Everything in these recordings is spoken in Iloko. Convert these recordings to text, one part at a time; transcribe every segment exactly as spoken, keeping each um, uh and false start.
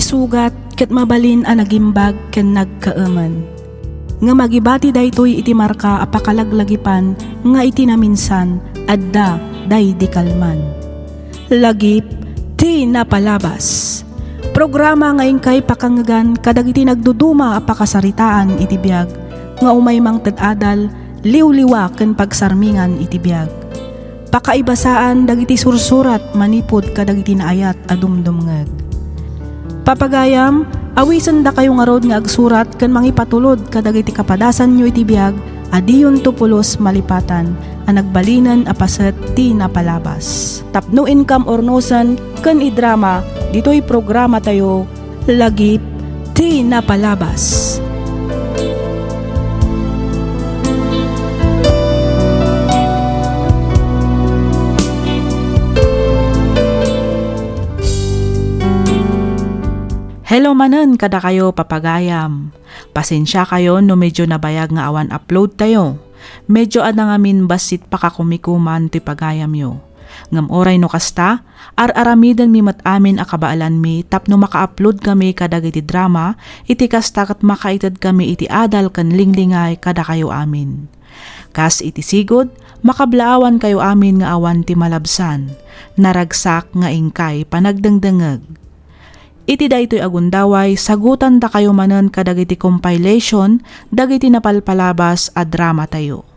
Sugat ket mabalin a nagimbag ken nagkaemen. Ngem agibati daytoy iti marka a pakalaglagipan nga iti naminsan adda daydi kalman. Lagip ti napalabas. Programa nga inkay pakangngegan kadagiti nagduduma a pakasaritaan iti biag nga umay mangted adal, liwliwa ken pagsarmingan iti biag. Pakaibasaan dagiti sursurat manipud kadagiti naayat a dumdumngeg. Papagayam, awisendakayo ngarud nga agsurat ken mangipatulod kadagiti kapadasanyo iti biag a diyonto pulos malipatan a nagbalinen a paset ti napalabas. Tapno inkam urnosen ken idrama ditoy programatayo, Lagip ti Napalabas. Hello manen kadakayo, papagayam. Pasensiakayo no medyo nabayag nga awan upload tayo. Medyo adda ngamin bassit pakakumikuman toy pagayamyo. Ngem uray no kasta, ar-aramidenmi met amin a kabaelanmi tapno maka-upload kami kadagiti drama, iti kasta ket makaited kami iti adal ken linglingay kadakayo amin. Kas iti sigud, makablaawankayo amin nga awan ti malabsan, naragsak nga inkay panagdengdengngeg. Iti daytoy a gundaway, sagutandakayo manen kadagiti compilation dagiti napalpalabas a dramatayo.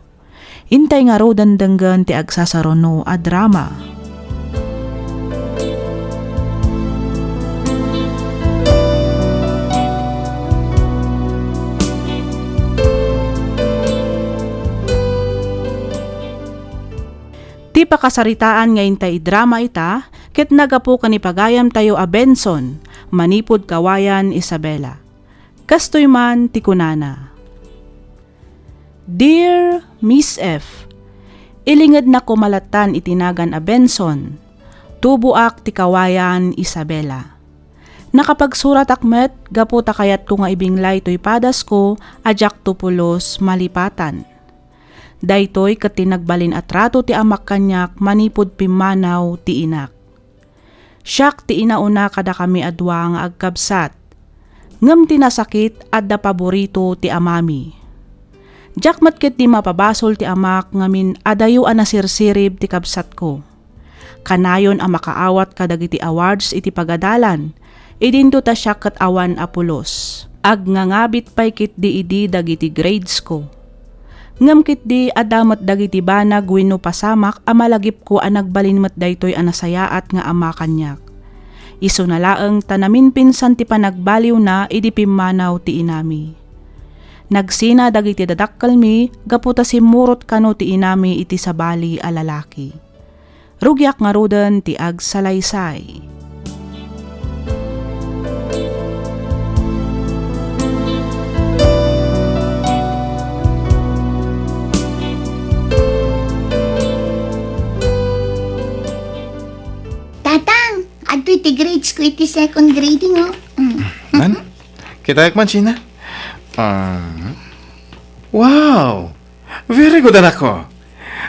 Intay ngaruden denggen ti agsasaruno a drama. Ti pakasaritaan nga intay idrama ita ket naggapu ken ni pagayamtayo a Benson manipud Kawayan, Isabela. Kastoy man ti kunana, "Dear Miss F, ilingednak koma lattan iti nagan a Benson. Tuboak ti Kawayan, Isabela. Nakapagsuratak met gapu ta kayatko nga ibinglay toy padasko a diakto pulos malipatan. Daytoy ket ti nagbalin a trato ti amak kaniak manipud pimmanaw ti inak. Siak ti inauna kadakami a dua nga agkabsat. Ngem ti nasakit, adda paborito ti amami. Diak met ketdi mapabasol ti amak ngamin adayo a nasirsirib ti kabsatko. Kanayon a makaawat kadagiti awards iti pagadalan, idinto ta siak ket awan a pulos. Agngangabit pay ketdi idi dagiti gradesko. Ngem ketdi, adda met dagiti banag wenno pasamak a malagipko a nagbalin met daytoy a nasayaat nga ama kaniak. Isuna laeng ta naminpinsan ti panagbaliwna idi pimmanaw ti inami. Nagsina dagiti dadakkelmi gapu ta simmurot kano ti inami iti sabali a lalaki." Rugiak ngaruden ti agsalaysay. Tatang, adtoy ti grades ko iti second grading, oh. Mm. Man? Kitaek man, Sheena. Ah, wow! Very good, anakko.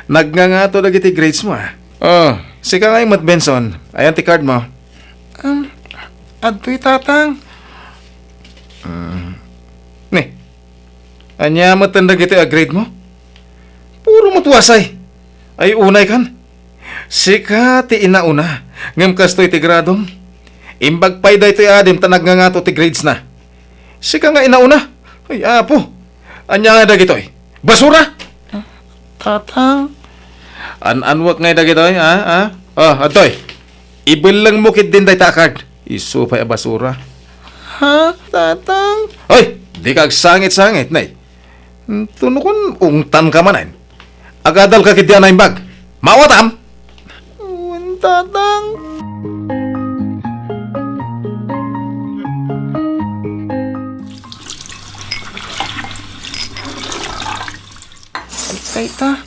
Nagngangato dagiti grades mo, ah. Oh, sika ngay met, Benson. Ayan ti card mo. Ah, adtoy, Tatang. Mm. Ni, ania met dagiti a grade mo? Puro met wasay. Ay, unay kan. Sika ti inauna, ngem kastoy ti gradom. Imbag pay daytoy adim ta nagngangato ti gradesna. Sika nga inauna. Ay, apo. Ania nga dagitoy? Basura! Ah, Tatang. An-anwek ngay dagitoy, ha? Ha? Oh, adtoy. Ibellengmo ketdin dayta a card. Isu pay a basura. Ha, Tatang? Hoy, dika agsangit-sangit, nay. Hmm, tunugon, ungtan ka manen. Agadal ka ketdi a naimbag. Maawatam? Wen, Tatang. Ay, ta.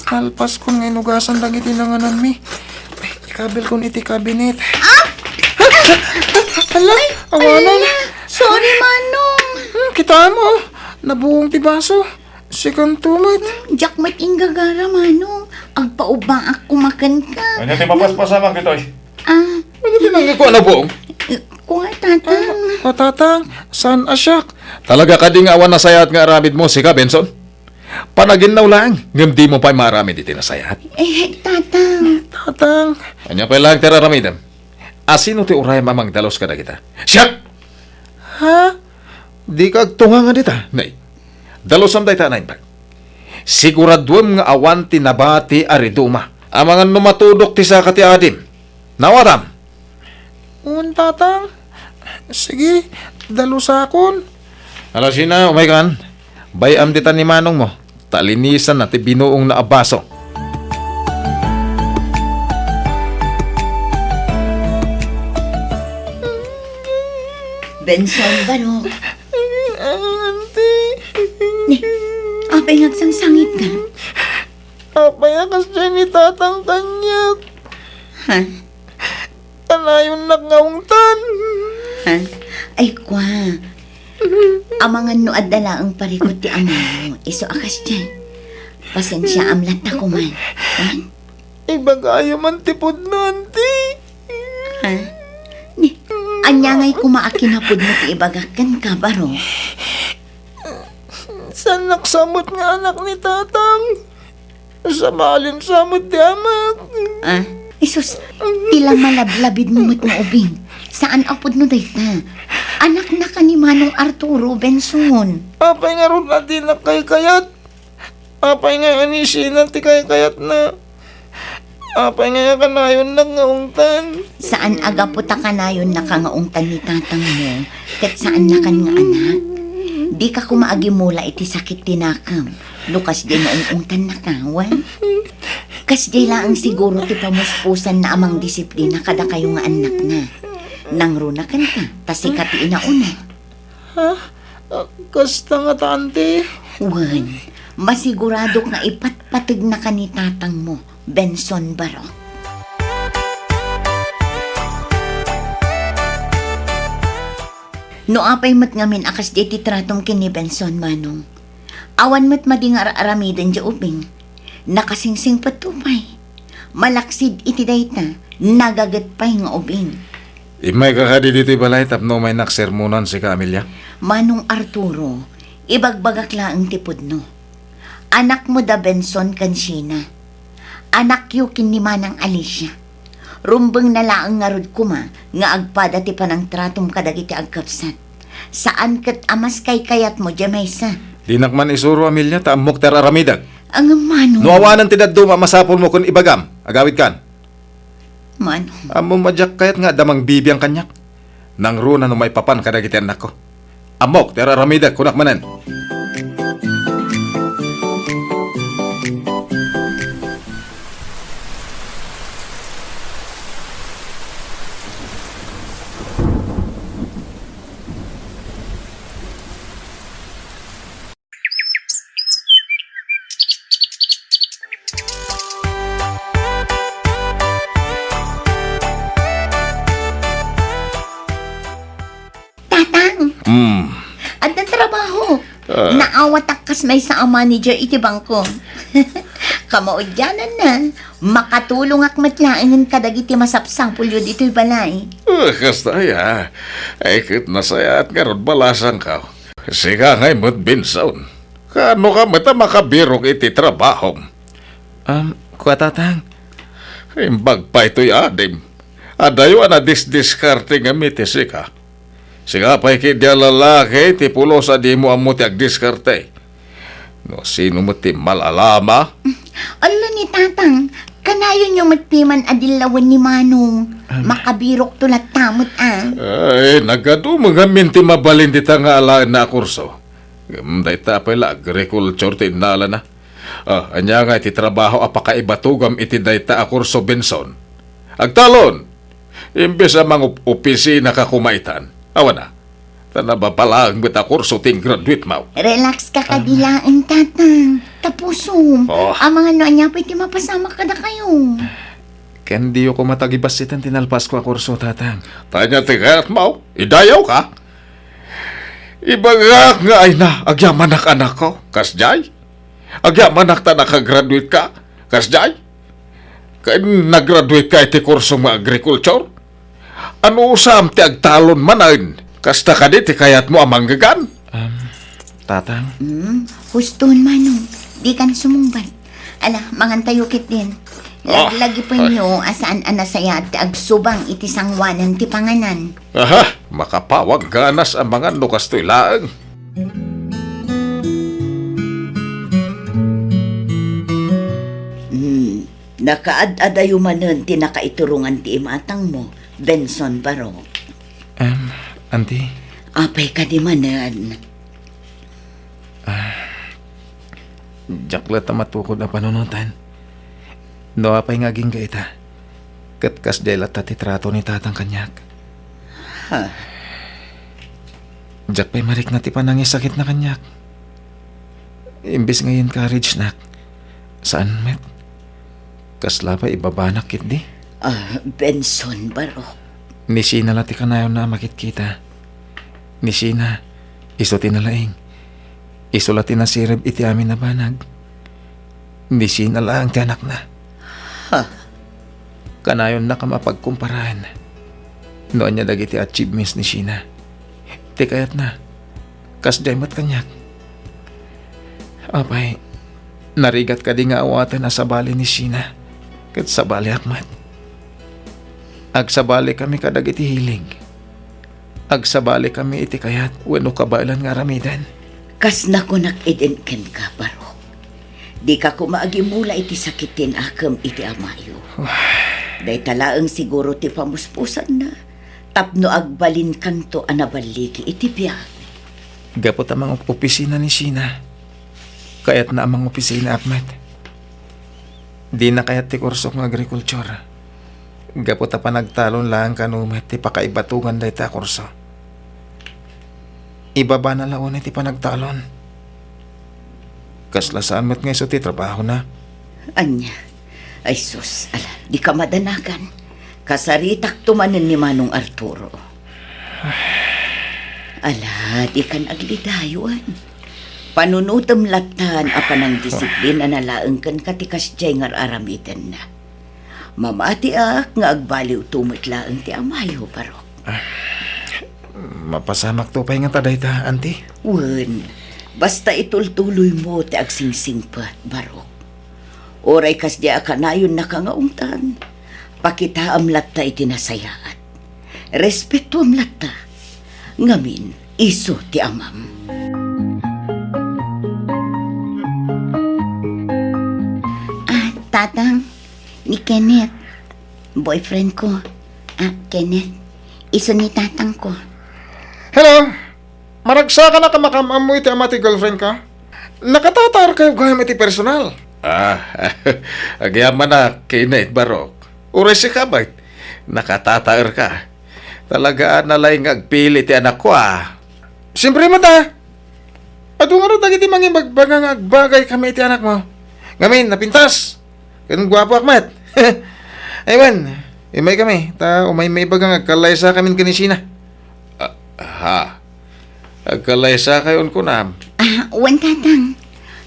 Kalpaskon nga inugasan dagiti nangananmi. Ay, ikabilkon iti cabinet. Ah! Hala, awanan. Ala, sorry, Manong. Hmm, kitam, nabuong ti baso. Sikanto met. Hmm, diak met inggagara, Manong. Agpaubbaak koma kenka. Ania ti mapaspasamak ditoy? Ah. Ania ti nangngegko a nabuong? Eh, O, Tatang. Ah, o, Tatang, saan a siak? Talaga kadi nga awan nasayaat nga aramidmo, sika, Benson? Panaginnaw laeng, ngem dimo pay maaramid iti nasayaat. Eh, Tatang. Tatang. Ania pay laeng ti ar-aramidem? Asino ti urayem a mangdalus kadagita? Siak! Ha? Dika agtunganga dita, nay. Dalusam dayta a naimbag. Siguraduem nga awan ti nabati a riduma. Amangan no matudok ti saka ti adim. Nawatam? Un, Tatang. Sige, dalusakon. Alasina, umaykan. Bay-am dita ni manongmo. Ta linisanna ti binuongna a baso. Benson, Barok. Auntie. Ni, apay nga agsangsangitka? Apay a kasdiay ni Tatang kaniak? Ha? Kanayonnak nga ungtan. Ha? Ay, kua. Amangan no adda laeng parikut ti amamo, isu a kasdiay. Pasensiaam latta koma. Wen? Ibagayo man ti pudno, Auntie. Ha? Ni, ania ngay koma a kinapudno ti ibagak kenka, Barok? Saannak sa met nga anak ni Tatang. Sabalin sa met ti amak. Ah, isus, ti la malablabidmo met nga ubing. Saan a pudno dayta? Anaknaka ni Manong Arturo, Benson. Apay ngarud a dinak kaykayat? Apay nga anisina ti kaykayatna? Apay nga kanayonnak nga ungtan? Saan a gapu ta kanayonnaka nga ungtan ni tatangmo, ket saannakan nga anak? Dika koma agimula iti sakit ti nakem no kasdiay nga ung-ungtannaka, wen? Kasdiay laeng siguro ti pamuspusanna a mangdisiplina kadakayo nga annakna. Nangrunakanka, ta sika ti inauna. Ha? Ah, kasta ngata, Auntie? Wen, masiguradok nga ipatpategnaka ni tatangmo, Benson Barok. No apay met ngamin a kasdiay ti tratom ken ni Benson, Manong, awan met madi nga ar-aramiden diay ubing. Nakasingsingpetto pay. Malaksid iti dayta, nagaget pay nga ubing. Immayka kadi ditoy balay tapno umaynak sermonan sika, Amelia? Manong Arturo, ibagbagak laeng ti pudno. Anakmo da Benson ken Sheena. Anakyo ken ni Manang Alicia. Rumbengna laeng ngarud koma nga agpada ti panangtratom kadagiti agkabsat. Saan ket a maskaykayatmo diay maysa. Dinak man isuro, Amelia, ta ammok ti ar-aramidek. Ngem, Manong. No awanen ti dadduma a masapulmo ken ibagam, agawidkan. Manong. Ammom a diak kayat nga adda mangbibiang kaniak. Nangruna no maipapan kadagiti annakko. Ammok ti ar-aramidek, kunak manen. Tatang! Mm. Addan trabaho. Ah. Naawatak kas maysa a manager iti bangko. Kamaudiananna, makatulongak met laengen kadagiti masapsapulyo ditoy balay. Ah, kasta aya. Ay, ket nasayaat ngarud balasangko. Sika ngay met, Benson. Kaano ka met a makabirok iti trabahom? Um, kua, Tatang. Imbag pay toy adim. Adayo a nadisdiskarte ngem iti sika. Sika pay ketdi a lalaki ti pulos a dimo ammo ti agdiskarte. No sino met ti mal-alama? Ala ni Tatang, kanayonyo met piman a dillawen ni Manong. Am. Makabirokto latta met a. Ay, nagadu met ngamin ti mabalin dita nga alaenna a kurso. Ngem dayta pay la agriculture ti innalana. Ah, ania ngay ti trabaho a pakaibatogam iti dayta a kurso, Benson? Agtalon! Imbes a mangopisinaka koma itan. Awan a. Ta nababalaeng met a kurso ti graduate mo. Relax ka kadi laeng, Tatang. Tapusom. Oh. Amangan no ania pay ti mapasamak kadakayo. Ken diyo koma tagibassiten ti nalpasko a kurso, Tatang. Ta ania ti kayatmo? Idayawka? Ibagak nga ayna, agyamanak, anakko. Kasdiay? Agyamanak ta nakagraduate ka? Kasdiay? Ken nagraduate ka iti kurso nga agriculture? Anusam ti agtalon manen? Kasta kadi ti kayatmo a manggegan? Um, Tatang? Hmm, huston, Manong. Dikan sumungbat. Ala, mangantayo ketdin. Ah, laglagipenyo a saan a nasayaat ti agsubang iti sangoanan ti panganan. Aha, makapawag ganas a mangan no kastoy laeng. Hmm, nakaad-adayo manen ti nakaiturongan ti imatangmo, Benson Barok. Em, Auntie? Apay kadi manen? Ah, diak latta matukod a panunotan. No apay nga agingga ita, ket kasdiay latta ti trato ni Tatang kaniak. Ha? Diak pay marikna ti panangisakitna kaniak. Imbes nga i-encourage-nak, saan met. Kasla pay ibabanak ketdi. Ah, Benson, Barok. Ni Sheena la ti kanayonna a makitkita. Ni Sheena, isu ti nalaing. Isu la ti nasirib iti amin a banag. Ni Sheena laeng ti anakna. Ha? Kanayonnaka a pagkumparaen no ania dagiti achievements ni Sheena. Ti kayatna, kasdiay met kaniak. Apay, narigat kadi nga awaten a sabali ni Sheena ket sabaliak met? Agsabalikami kadagiti hilig. Agsabalikami iti kayat wenno kabaelan nga aramiden. Kas nakunak idin kenka, Barok. Dika koma agimula iti sakit ti inakem iti amayo. Dayta laeng siguro ti pamuspusanna tapno agbalinkanto a naballigi iti biag. Gapu ta mangopisina ni Sheena, kayatna a mangopisinaak met. Dina kayat ti kursok nga agrikultura. Gapu ta panagtalon laeng kano met ti pakaibatogan dayta a kurso. Ibabana la unay ti panagtalon. Kasla saan met nga isu ti trabahona? Ania? Ay sus, ala, dika madanagan. Kasaritakto manen ni Manong Arturo. Ala, dikan aglidayon. Panunotem lattan a panangdisiplina na laeng kenka ti kasdiay nga ar-aramidenna. Mamatiak nga agbaliwto met laeng ti amayo, Barok. Ah, mapasamakto pay ngata dayta, Auntie? Wen, basta itultuloymo ti agsingsingpet, Barok. Uray kasdi a kanayonnaka nga ungtan, pakitaam latta iti nasayaat. Respetoam latta. Ngamin, isu ti amam. Ah, Tatang, ni Kenneth, boyfriend ko. Ah, Kenneth, isu ni Tatang ko. Hello! Maragsakanak a makaam-ammo iti ama ti girlfriend ka? Nakatataerkayo gayam iti personal. Ah, agyamanak, Kenneth Barok. Uray sika met, nakatataerka. Talaga a nalaing nga agpili ti anakko, ah. Siempre met, ah. Adu ngarud dagiti mangibagbaga nga agbagay kami iti anakmo. Ngamin, napintas. Ken guapoak met. Ay wen, immay kami, ta umay maibaga nga agkallaysakamin ken ni Sheena. Ah, ha? Agkallaysakayon kunam? Ah, wen, Tatang.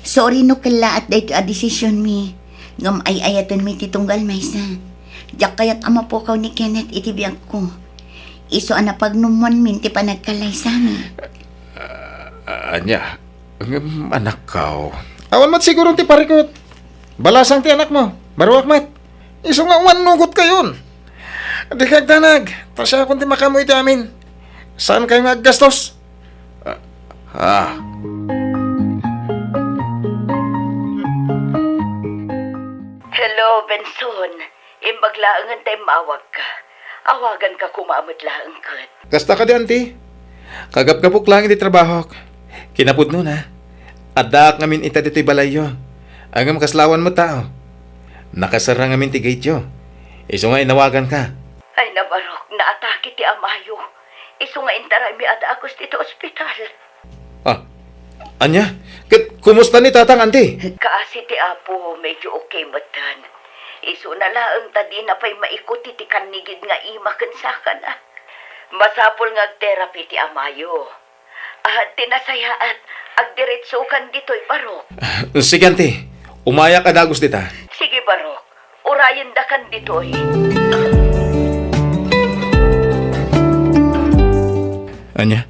Sorry no kellaat daytoy a desisionmi. Ngem ay-ayatenmi ti tunggal maysa. Diak kayat a mapukaw ni Kenneth iti biagko. Isu a napagnumoanmin ti panagkallaysami. Ah, ania? Ngem anakko. Awan met siguro ti parikut. Balasang ti anakmo. Baruak met. Isu nga umannugot kayon. Dika agdanag, ta siakon ti makaammo iti amin. Saankayo nga aggastos? Ah, ah. Hello, Benson. Imbag laengen ta immawagka. Awaganka koma met laeng ket. Kasta kadi, Auntie? Kagapgapok laeng iti trabahok. Kinapudnona, addaak ngamin ita ditoy balayyo. Ngem kasla awan met tao. Nakasarra ngamin ti gateyo. Isu nga inawaganka. Ay, nabarok, naatake ti amayo. Isu nga intaraymi a dagus ditoy ospital. Ah, ania? Ket kumusta ni Tatang, Auntie? Kaasi ti Apo, medyo okay metten. Isuna laeng ta dina pay maikut iti kannigid nga ima ken sakana. Masapul nga ag-therapy ti amayo. Ah, ti nasayaat, agdiretsokan ditoy, Barok. Sige, Auntie. Umayak a dagus dita. Sige, Barok. Urayendakan ditoy. Ania?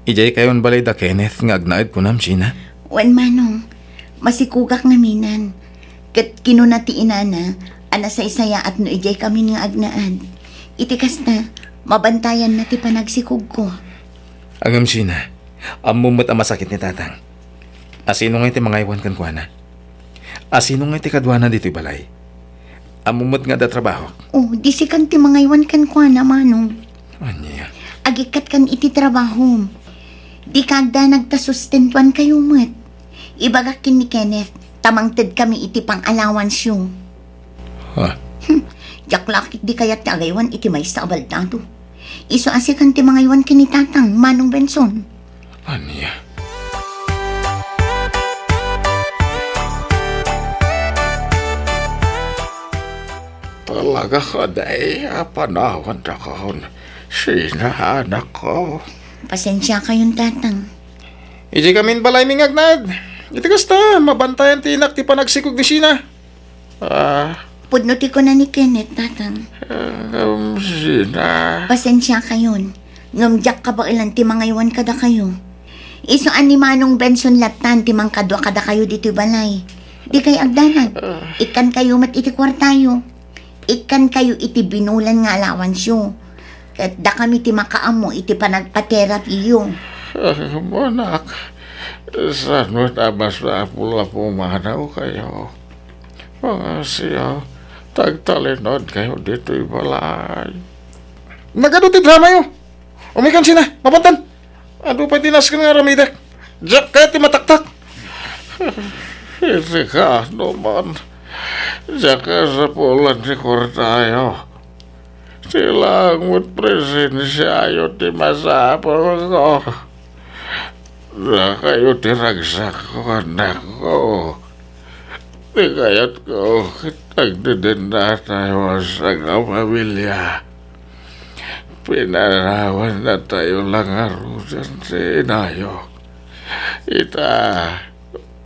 Idiay kayon balay da Kenneth nga agnaed kunam, Gina? Wen, Manong. Masikugak ngaminen. Ket kinuna ti inana a nasaysayaat no idiay kamin nga agnaed. Iti kasta, mabantayanna ti panagsikugko. Ngem, Gina, ammom met a masakit ni Tatang. Asino ngay ti mangaywan kenkuana? Asino ngay ti kaduana ditoy balay? Ammom met nga adda trabahok? Oh, di sikan ti mangaywan kenkuana, Manong. Ania? Agikkat kan iti trabahom. Dika agdanag ta sustentuankayo met. Ibagak ken ni Kenneth, ta mangtedkami iti pang-allowanceyo. Ha? Hmm, diak la ketdi kayat ti agaywan iti maysa a baldado. Isu a sikan ti mangaywan ken ni Tatang, Manong Benson. Ania? Talaga kadi a panawan dakon, Gina, anakko. Pasensiakayon, Tatang. Idiay kamin balaymi nga agnaed. Iti kasta, mabantayan ti inak ti panagsikog ni Gina. Ah. Pudno ti kuna ni Kenneth, Tatang. Ah, ngem, Gina. Pasensiakayon, ngem diak kabaelan ti mangaywan kadakayo. Isu a ni Manong Benson lattan ti mangkadua kadakayo ditoy balay. Dikay agdanag. Ah. Ikkankayo met iti kuartayo. Ikkankayo iti binulan nga allowanceyo. Ket dakami ti makaammo iti panagpaterapyo. Ah, anak, saan met a masapul a pumanawkayo? Pangasiyo, tagtalinaedkayo ditoy balay. Nagadu ti dramayo. Umaykan, Gina, mapantan. Adu pay ti nasken nga aramidek. Diak kayat ti mataktak. Iti kaano man, diak kasapulan ti kuartayo. Ti laeng met presensiayo ti masapulko. Dakayo ti ragsakko, anakko. Ti kayatko ket agdedennatayo a sangapamilia. Pinanawannatayo la ngaruden ti inayo. Ita,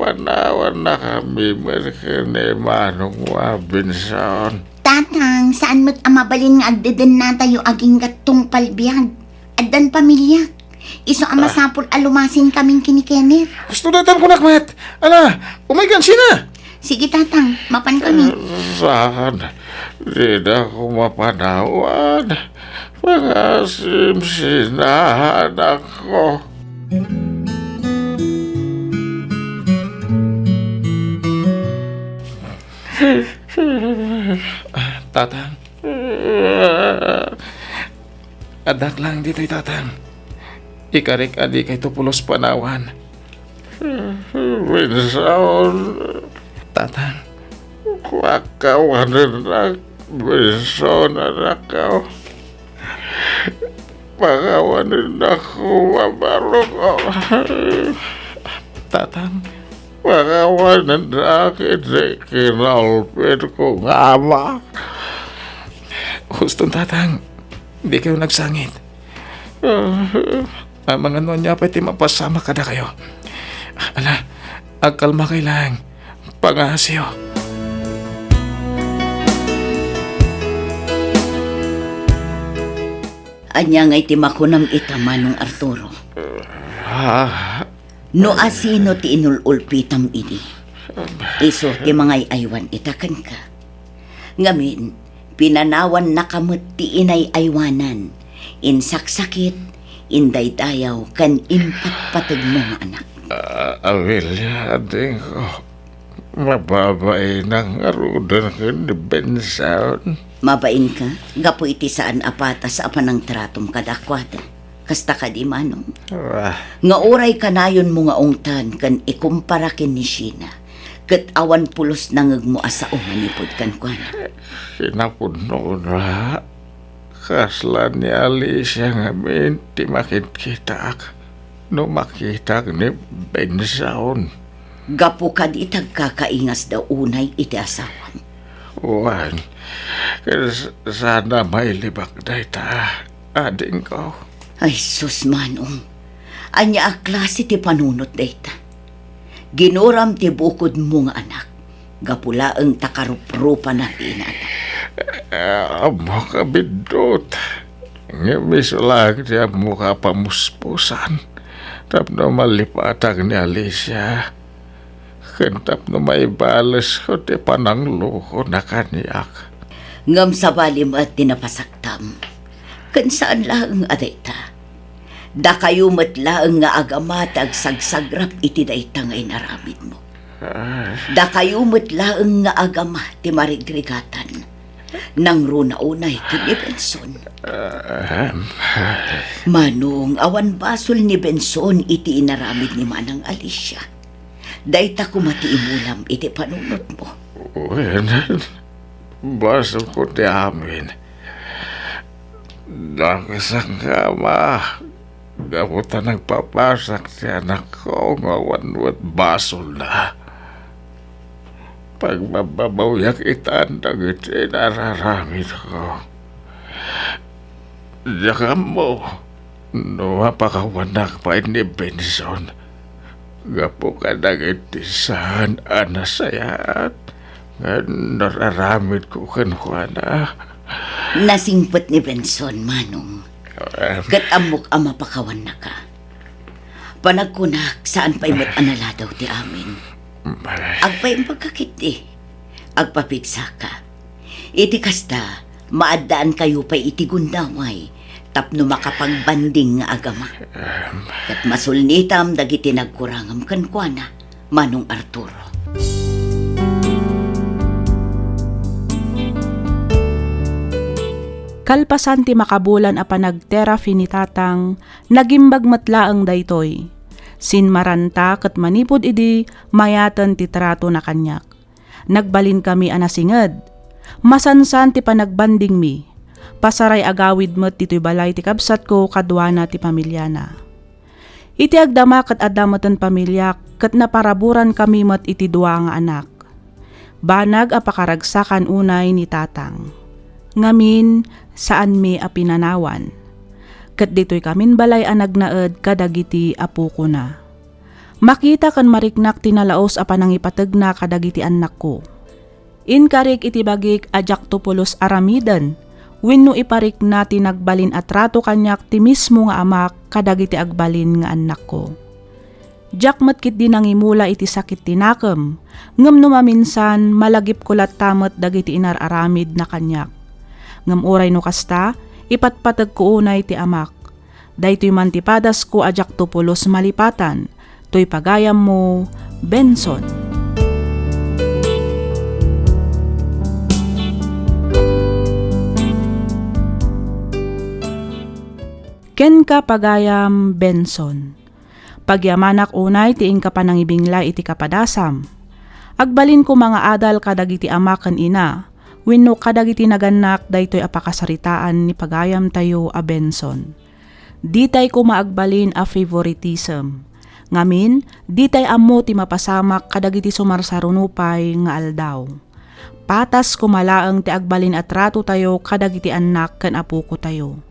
panawannakami met ken ni Manong Benson. Tatang, saan met a mabalin nga agdedennatayo agingga tungpal biag? Addan pamiliak. Isu a masapul a lumasin kamin ken ni Kenneth. Husto daytan kunak met. Ala, umaykan, Gina. Sige, Tatang. Mapan kami. Saan? Dinako mapanawan. Pangasim, Gina, anakko. Tatang. Addak lang ditoy, Tatang. Ikarik a dikayto pulos panawan. Benson. Tatang. Pakawanenak, Benson, anakko. Pakawanenak, babarok. Tatang. Pakawanenak iti kinaulpitko nga ama. Huston, Tatang. Dikayo nagsangit. Amangan no ania pay ti mapasamak kadakayo. Ala, agkalmakay laeng. Pangasiyo. Ania ngay ti makunam ita, Manong Arturo? Ah. No asino ti inul-ulpitam idi, isu ti mangay-aywan ita kenka. Ngamin, pinanawannaka met ti inay-aywanan, insaksakit, indaydayaw, ken impatpateg mo nga anak. Ah, Amelia, adingko. Mababainak ngaruden ken ni Benson. Mabainka, gapu iti saan a patas a panangtratom kadakuada. Kasta kadi, Manong? Ah. Nga uray kanayonmo nga ungtan ken ikumpara ken ni Sheena, ket awan pulos nangegmo a sao manipud kenkuana. Kinapudnona, kasla ni Alicia ngamin ti makitkitaak no makitak ni Benson. Gapu kadi ti agkakaingasda unay iti asawam. Wen, ket s-, saan a mailibak dayta, adingko. Ay sus, Manong. Ania a klase ti panunot dayta? Ginuram ti bukodmo nga anak. Gapu laeng ta karuprupana ti inana. Ah, ammok a biddut. Ngem isu laeng ti ammok a pamuspusan tapno malipatak ni Alicia, ken tapno maibalesko ti pananglokona kaniak. Ngem sabali met ti napasaktam, ken saan laeng a dayta. Dakayo met laeng nga agama ti agsagsagrap iti dayta nga inaramidmo. Ah. Dakayo met laeng nga agama ti marigrigatan. Nangruna unay ken ni Benson. Ahem. Manong, awan basol ni Benson iti inaramid ni Manang Alicia. Dayta koma ti imulam iti panunotmo. Wen, basolko ti amin. Dakesakon nga ama, gapu ta nagpapasak ti anakko nga awan met basolna. Pagbabbabawiak itan dagiti nararamidko. Diak ammo no mapakawanak pay ni Benson gapu kadagiti saan a nasayaat nga nararamidko kenkuana. Nasingpet ni Benson, Manong. Em. Ket ammok a mapakawannaka. Panagkunak, saan pay met a naladaw ti amin. Agpaimbagka ketdi. Agpapigsaka. Iti kasta, maaddaankayo pay iti gundaway tapno makapagbanding nga agama. Ket masulnitam dagiti nagkurangam kenkuana, Manong Arturo. Kalpasan ti makabulan a panagterapi ni Tatang, nagimbag met laeng daytoy. Sinmaranta ket manipud idi, mayaten ti tratona kaniak. Nagbalinkami a nasinged. Masansan ti panagbandingmi. Pasaray agawid met ditoy balay ti kabsatko kaduana ti pamiliana. Iti agdama ket adda meten pamiliak ket naparaburan kami met iti dua nga anak. Banag a pakaragsakan unay ni Tatang. Ngamin, saanmi a pinanawan. Ket ditoy kamin balay a nagnaed kadagiti apokona. Makita ken mariknak ti nalaus a panangipategna kadagiti annakko. Inkarik iti bagik a diakto pulos aramiden wenno iparikna ti nagbalin a trato kaniak ti mismo nga amak kadagiti agbalin nga annakko. Diak met ketdi nangimula iti sakit ti nakem, ngem no maminsan, malagipko latta met dagiti inar-aramidna kaniak. Ngem uray no kasta, ipatpategko unay ti amak. Daytoy man ti padasko a diakto pulos malipatan, toy pagayammo, Benson. Kenka, pagayam Benson. Pagyamanak unay ti inka panangibinglay iti kapadasam. Agbalin koma nga adal kadagiti ama ken ina, wenno kadagiti nagannak daytoy a pakasaritaan ni pagayamtayo a Benson. Ditay koma agbalin a favoritism. Ngamin, ditay ammo ti mapasamak kadagiti sumarsaruno pay nga aldaw. Patas koma laeng ti agbalin a tratotayo kadagiti annak ken apokotayo.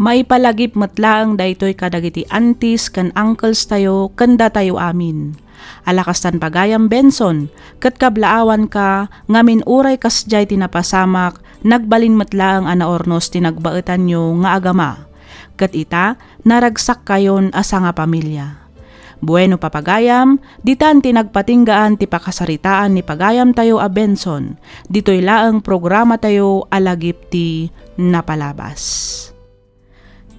Maipalagip met laeng daytoy kadagiti aunties ken uncles tayo ken datayo amin. Ala kastan pagayam Benson, ket kablaawanka ngamin uray kasdiay ti napasamak, nagbalin met laeng a naurnos ti nagbaetanyo nga agama. Ket ita, naragsakkayon a sangapamilia. Bueno, papagayam, ditan ti nagpatinggaan ti pakasaritaan ni pagayamtayo a Benson. Ditoy laeng programatayo a lagip ti napalabas.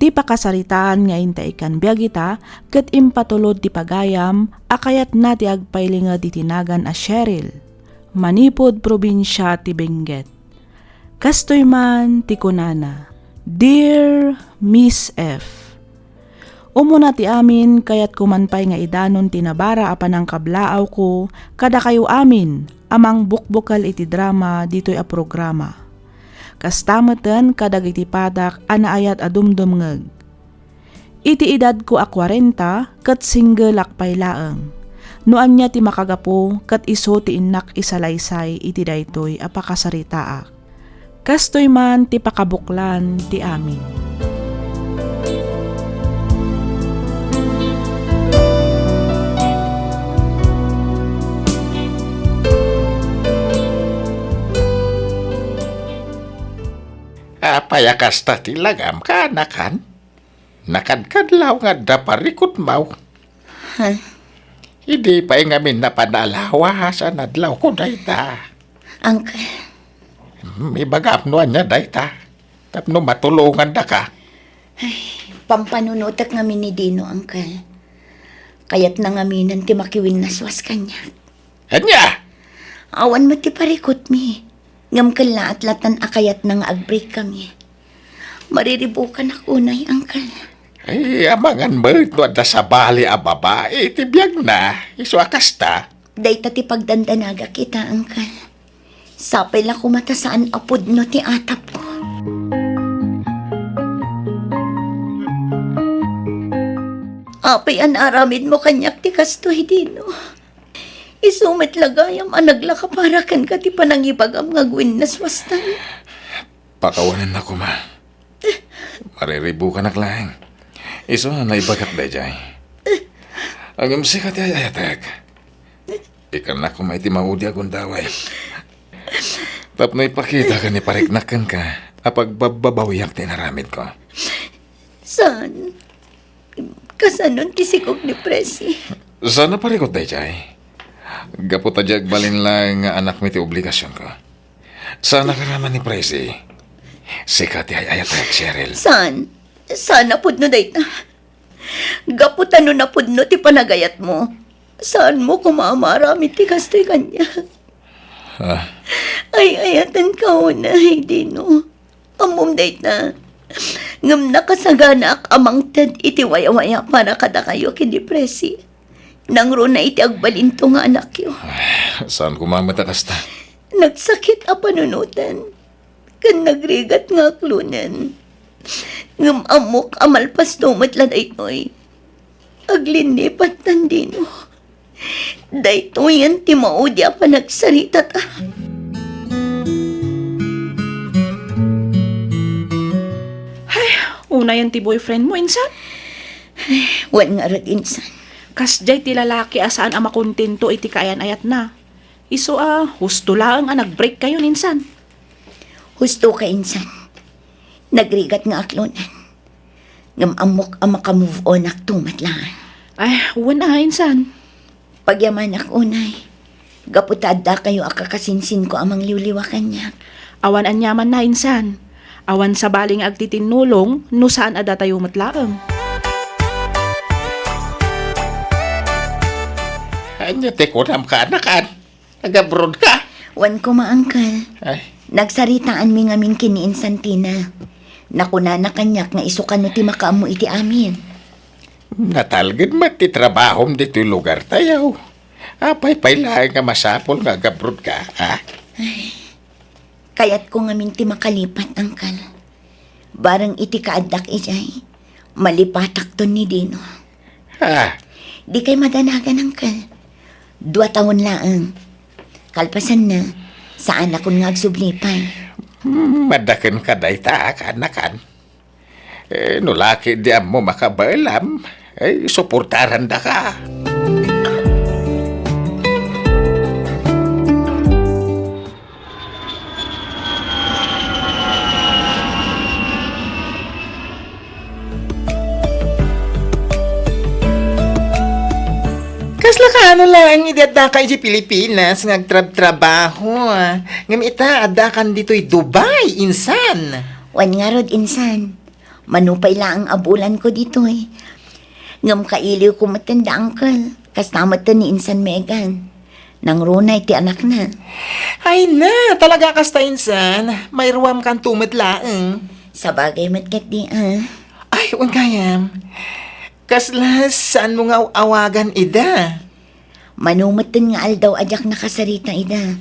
Ti pakasaritaan nga intay kan biag ita ket impatulod ti pagayam a kayatna ti agpailinged iti nagan a Cheryl, manipud probinsia ti Benguet. Kastoy man ti kunana, "Dear Miss F, umuna ti amin, kayatko man pay nga idanon ti nabara a panangkablaawko kadakayo amin a mangbukbukel iti drama ditoy a programa. Kasta meten kadagiti padak a naayat a dumdumngeg. Iti edadko a kuarenta ket singgelak pay laeng. No ania ti makagapu ket isu ti innak isalaysay iti daytoy a pakasaritaak." Kastoy man ti pakabuklan ti amin. Apay a kasta ti lagam, kaanakan? Nakadkadlaw nga adda parikutmaw. Ha? Idi pay ngamin napan a alawas a nadlawko dayta. Uncle. Hmm, ibagam no ania dayta. Tapno matulongandaka. Ay, pampanunotek ngamin ni Dino, Uncle. Kayatna ngaminen ti makiwinnaswas kaniak. Ania? Awan met ti parikutmi. Ngem kellaat latan a kayatna nga ag-break kami. Mariribukanak unay, Uncle. Ay, amangan met no adda sabali a babai iti biagna, isu a kasta. Dayta ti pagdandanagak ita, Uncle. Sapay la koma ta saan a pudno ti atapko. Apay a naaramidmo kaniak ti kastoy, Dino? Isu met la gayam a naglaka para kenka ti panangibagam nga agwinnaswastan. Pakawanennak koma. Mariribukanak laeng. Isu a naibagak daydiay. Ngem sika ti ay-ayatek. Ikkannak koma iti maudi a gundaway. Tapno ipakita ken ipariknak kenka a pagbabbabawiak ti inaramidko. Saan? Kasanon ti sikog ni Presi? Saan a parikut daydiay? Gapu ta di agbalin laeng nga anakmi ti obligasionko. Saan a karaman ni Presi? Sika ti ay-ayatek, Cheryl. Saan? Saan a pudno dayta? Gapu ta no napudno ti panagayatmo, saanmo koma a maaramid ti kastoy kaniak. Ah. Ay-ayatenka unay, Dino. Ammom dayta. Ngem nakasaganaak a mangted iti wayawaya para kadakayo ken ni Presi. Nangruna iti agbalinto nga anakyo. Saan koma met a kasta? Nagsakit a panunoten ken nagrigat nga aklonen. Ngem ammok a malpasto met la daytoy. Aglinlipat, Dino. Daytoyen ti maudi a panagsaritata. Ay, unayen ti boyfriendmo, insan? Ay, wen ngarud, insan. Kasdiay ti lalaki a saan a makontento iti kaayan-ayatna. Isu a, husto laeng a nag-break kayon, insan. Hustoka, insan. Nagrigat nga aklonen. Ngem ammok a maka-move on-akto met laeng. Ay, wen a, insan. Pagyamanak unay. Gapu ta addakayo a kakasinsinko a mangliwliwa kaniak. Awan aniamanna, insan. Awan sabali nga agtitinnulong no saan a datayo met laeng. Ania ti kunam, kaanakan? Nag-abroad ka? Wen koma, uncle. Ay. Nagsaritaanmi ngamin ken ni Insan Tina. Nakunana kaniak nga isu kano ti makaammo iti amin. Natalged met ti trabahom ditoy lugartayo. Apay pay laeng nga masapul nga ag-abroad ka, ha? Ay. Kayatko ngamin ti makalipat, uncle. Bareng iti kaaddak idiay, malipatakton ni Dino. Ah. Dikay madanagan, uncle. Dua taon laeng. Kalpasanna, saanakon nga agsubli pay. Hmm, madakenka dayta, kaanakan. Eh, no la ketdi ammo makabaelam, eh, suportarandaka. Kasla kaano laeng idi addaka idiay Pilipinas nga agtrabtrabaho, ah? Ngem ita, addakan ditoy Dubai, insan. Wen ngarud, insan. Mano pay laeng a bulanko ditoy. Ngem kailiwko metten da uncle. Kasta metten ni Insan Megan. Nangruna iti anakna. Ay na, talaga kasta, insan. Mairuamkanto met laeng. Sabagay met ketdi, ah. Ay, wen gayam. Kasla saanmo nga aw-awagan ida? Mano metten nga aldaw a diak nakasarita ida.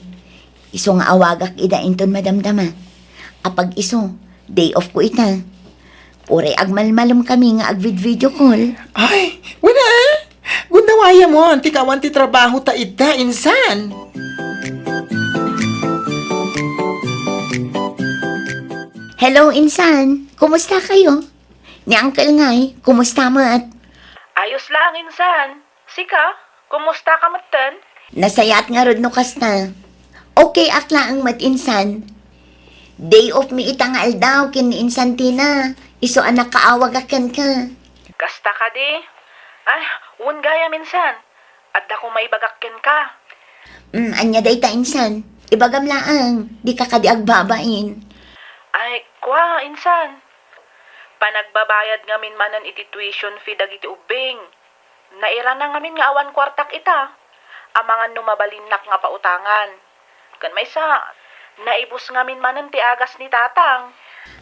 Isu nga awagak ida inton madamdama. Apag isu, day off ko ita. Uray agmalmalem kami nga agvid-video call. Ay, wen a. Gundawayamon ti kawan ti trabaho ta ita, insan. Hello, insan. Kumusta kayo? Ni Uncle ngay, kumusta met? Ayos laeng, insan. Sika, kumusta ka metten? Nasayaat ngarud no kasta. Okay ak laeng met, insan. Day off mi ita nga aldaw ken ni insan Tina. Isu a nakaawagak kenka. Kasta kadi? Ay, wen gayam insan. Adda koma ibagak kenka. Mm, ania dayta, insan? Ibagam laeng, dika kadi agbabain. Ay, kua, insan. Panagbabayad ngamin manen iti tuition fee dagiti ubbing. Nairana ngamin nga awan kuartak ita. Amangan no mabalinnak nga pautangan. Ken maysa, naibus ngamin manen ti agas ni Tatang.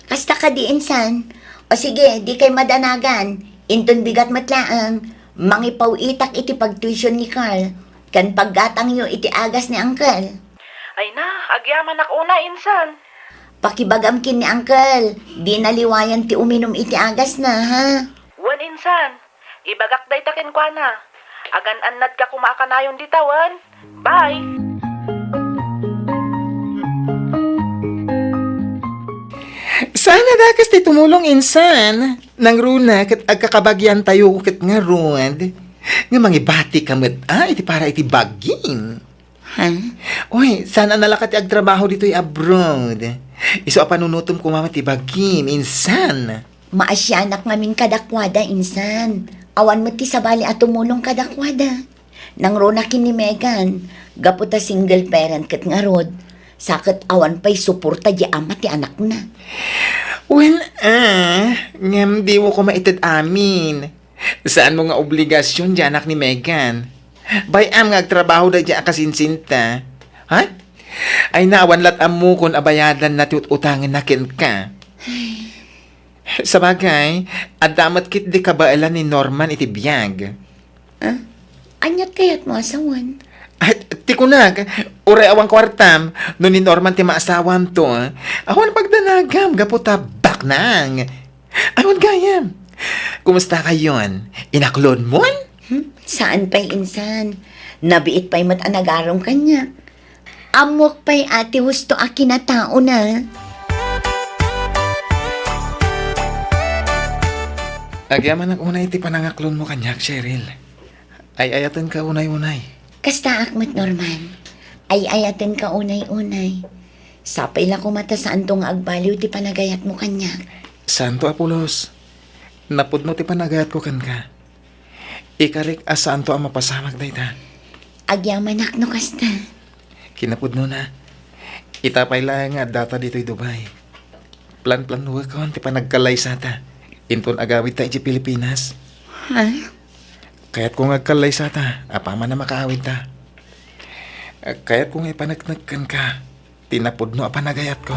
Kasta kadi, insan? O sige, dikay madanagan. Inton bigat met laeng, mangipaw-itak iti pagtuition ni Carl, ken paggatangyo iti agas ni Uncle. Ay na, agyamanak unay, insan. Pakibagam ken ni Uncle, dina liwayan ti uminum iti agasna, ha? Wen, insan. Ibagak dayta kenkuana. Agan-annadka koma a kanayon dita, wen. Bye! Saan a dakes ti tumulong, insan. Nangruna ket agkakabagiantayo ket ngarud nga mangibatika met a iti para iti bagim. Ha? Uy, saan a nalaka ti agtrabaho ditoy abroad? Isu a panunotem koma met ti bagim, insan. Maasianak ngamin kadakuada, insan. Awan met ti sabali a tumulong kadakuada. Nangruna ken ni Megan, gapu ta single parent ket ngarud, sa ket awan pay suporta di ama ti anakna. Wen, ah, ngem dimo koma ited amin. Saanmo nga obligasion ti anak ni Megan. Bay-am nga agtrabaho daydiay a kasinsinta. Ha? Ay na, awan lat ammokon a bayadanna ti ut-utangenna kenka. Sabagay, adda met ketdi kabaelan ni Norman iti biag. Ah? Aniat kayatmo a sawen? Ay, ti kunak, uray awan kuartam, no ni Norman ti maasawanto, awan pagdanagam gapu ta baknang. Awan gayam. Kumusta kayon? Inaklonmon? Hmm? Saan pay, insan? Nabiit pay met a nagarum kaniak. Ammok pay a ti husto a kinataona. Agyamanak unay ti panangaklonmo kaniak, Cheryl. Ay-ayatenka unay-unay. Kastaak met, Norman. Ay-ayatenka unay-unay. Sapay la koma ta saanto nga agbaliw ti panagayatmo kaniak. Saanto a pulos. Napudno ti panagayatko kenka. Ikarik a saanto a mapasamak dayta. Agyamanak no kasta. Kinapudnona, ita pay laeng nga addata ditoy Dubai. Plan-planuekon ti panagkallaysata inton agawidta idiay Pilipinas. Ha? Kayatko nga agkallaysata apaman a makaawidta. Kayatko nga ipaneknek kenka ti napudno a panagayatko.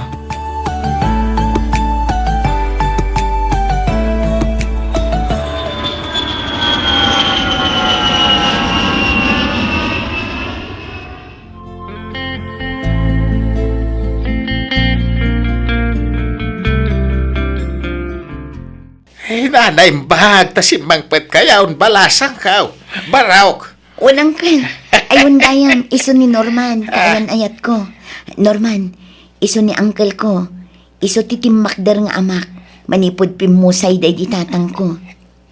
Ay, nanaimbag ta simmangpetka, yaon balasangka. Barok. Unangkel. Ay, undayam, isu ni Norman, Ah. Kayan-ayatko. Norman, isu ni uncle ko. Isu ti timmakder nga amak. Manipud pimmusay daydi tatangko.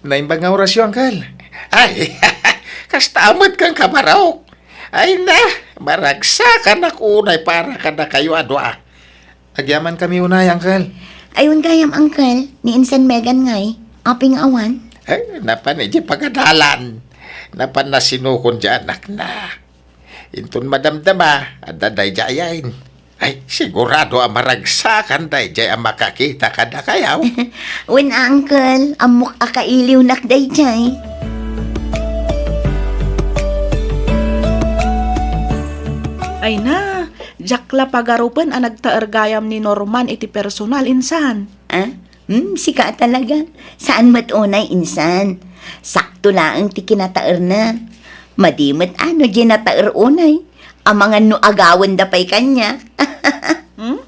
Naimbag nga orasyo, uncle. Ay, kasta met ken kabarok. Ay na, maragsakanak unay para kadakayo a dua. Agyamankami unay, uncle. Ay, wen gayam, uncle, ni insan Megan ngay, apay nga awan? Ay, napan idiay pagadalan. Napan nasinukon diay anakna. Inton madamdama, adda daydiay. Ay, sigurado a maragsakan daydiay a makakita kadakayo. Wen a, uncle, ammok a kailiwnak daydiay. Ay na, diak la pagarupen a nagtaer gayam ni Norman iti personal, insan. Ah? Hmm, sika a talaga. Saan met unay, insan. Sakto laeng ti kinataerna. Madi met a no diay nataer unay. Amangan no agawenda pay kaniak. Hmm?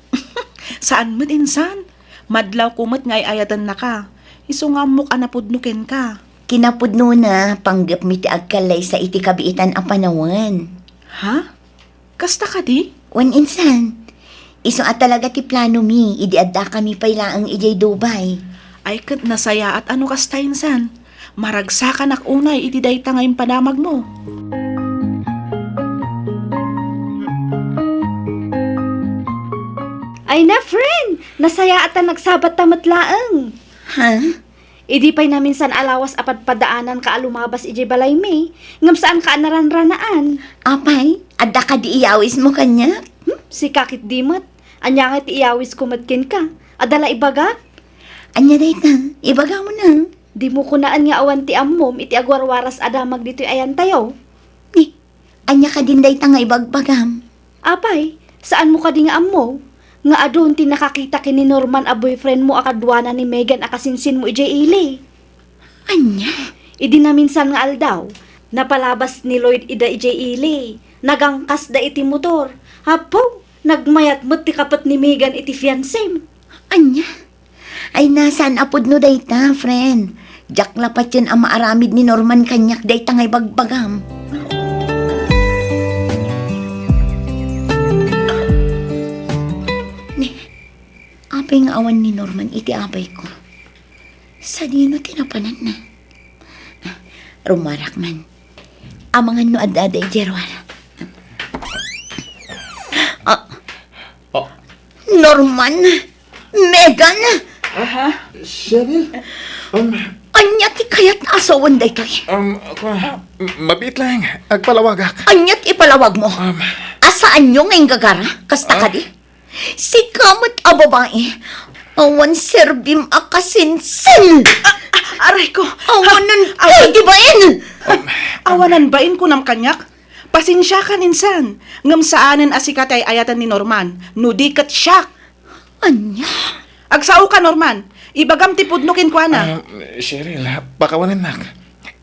Saan met, insan. Madlawko met nga ay-ayatennaka. Isu nga ammok a napudno kenka. Kinapudnona, panggepmi ti agkallaysa iti kabiitan a panawen. Ha? Kasta kadi? Wen, insan. Isu a talaga ti planomi idi addakami pay laeng idiay Dubai. Ay, ket nasayaat a no kasta, insan. Maragsakanak unay iti dayta nga impadamagmo. Ay na, friend! Nasayaat ta nagsabatta met laeng. Ha? Idi pay naminsan a lawas a padpadaananka a lumabas idiay balaymi, ngem saanka a naranranaan. Apay, adda kadi iyawismo kaniak? Hmm? Sika ketdi met. Ania nga ti iyawisko met kenka? Adda la ibagak? Ania dayta? Ibagam na. Dimo kunaen nga awan ti ammom iti agwarwaras a damag ditoy ayantayo? Ni, ania kadin dayta nga ibagbagam? Apay, saanmo kadi nga ammo nga adun ti nakakita ken ni Norman a boyfriendmo a kaduana ni Megan a kasinsinmo idiay ili? Ania? Idi naminsan nga aldaw, napalabas ni Lloyd ida idiay ili. Nagangkasda iti motor. Apo, nagmayat met ti kapet ni Megan iti fiancem. Ania? Ay, saan a pudno dayta, friend. Diak la patien a maaramid ni Norman kaniak dayta nga ibagbagam. Ni, apay nga awan ni Norman iti apayko? Sadino ti napananna? Rummuarak man. Amangan no adda daydiay ruar. Ah, Oh. Norman! Megan! Aha? Cheryl? Um, Ania ti kayat a sawen daytoy? Um, kua, m-, mabiit lang. Agpalawagak. Ania ti ipalawagmo? Um, Asaanyo nga inggagara? Kasta Ah? kadi? Sika met a babai. Awan serbim a kasinsin! Ah, ah, aray ko! Awanan Ah, awan- ti bain! Um, Awanan bain kunam kaniak? Pasensiakan insan, ngem saanen a sika ti ay-ayaten ni Norman, no di ket siak. Ania? Agsaoka, Norman. Ibagam ti pudno kenkuana. Ah, Cheryl, pakawanennak.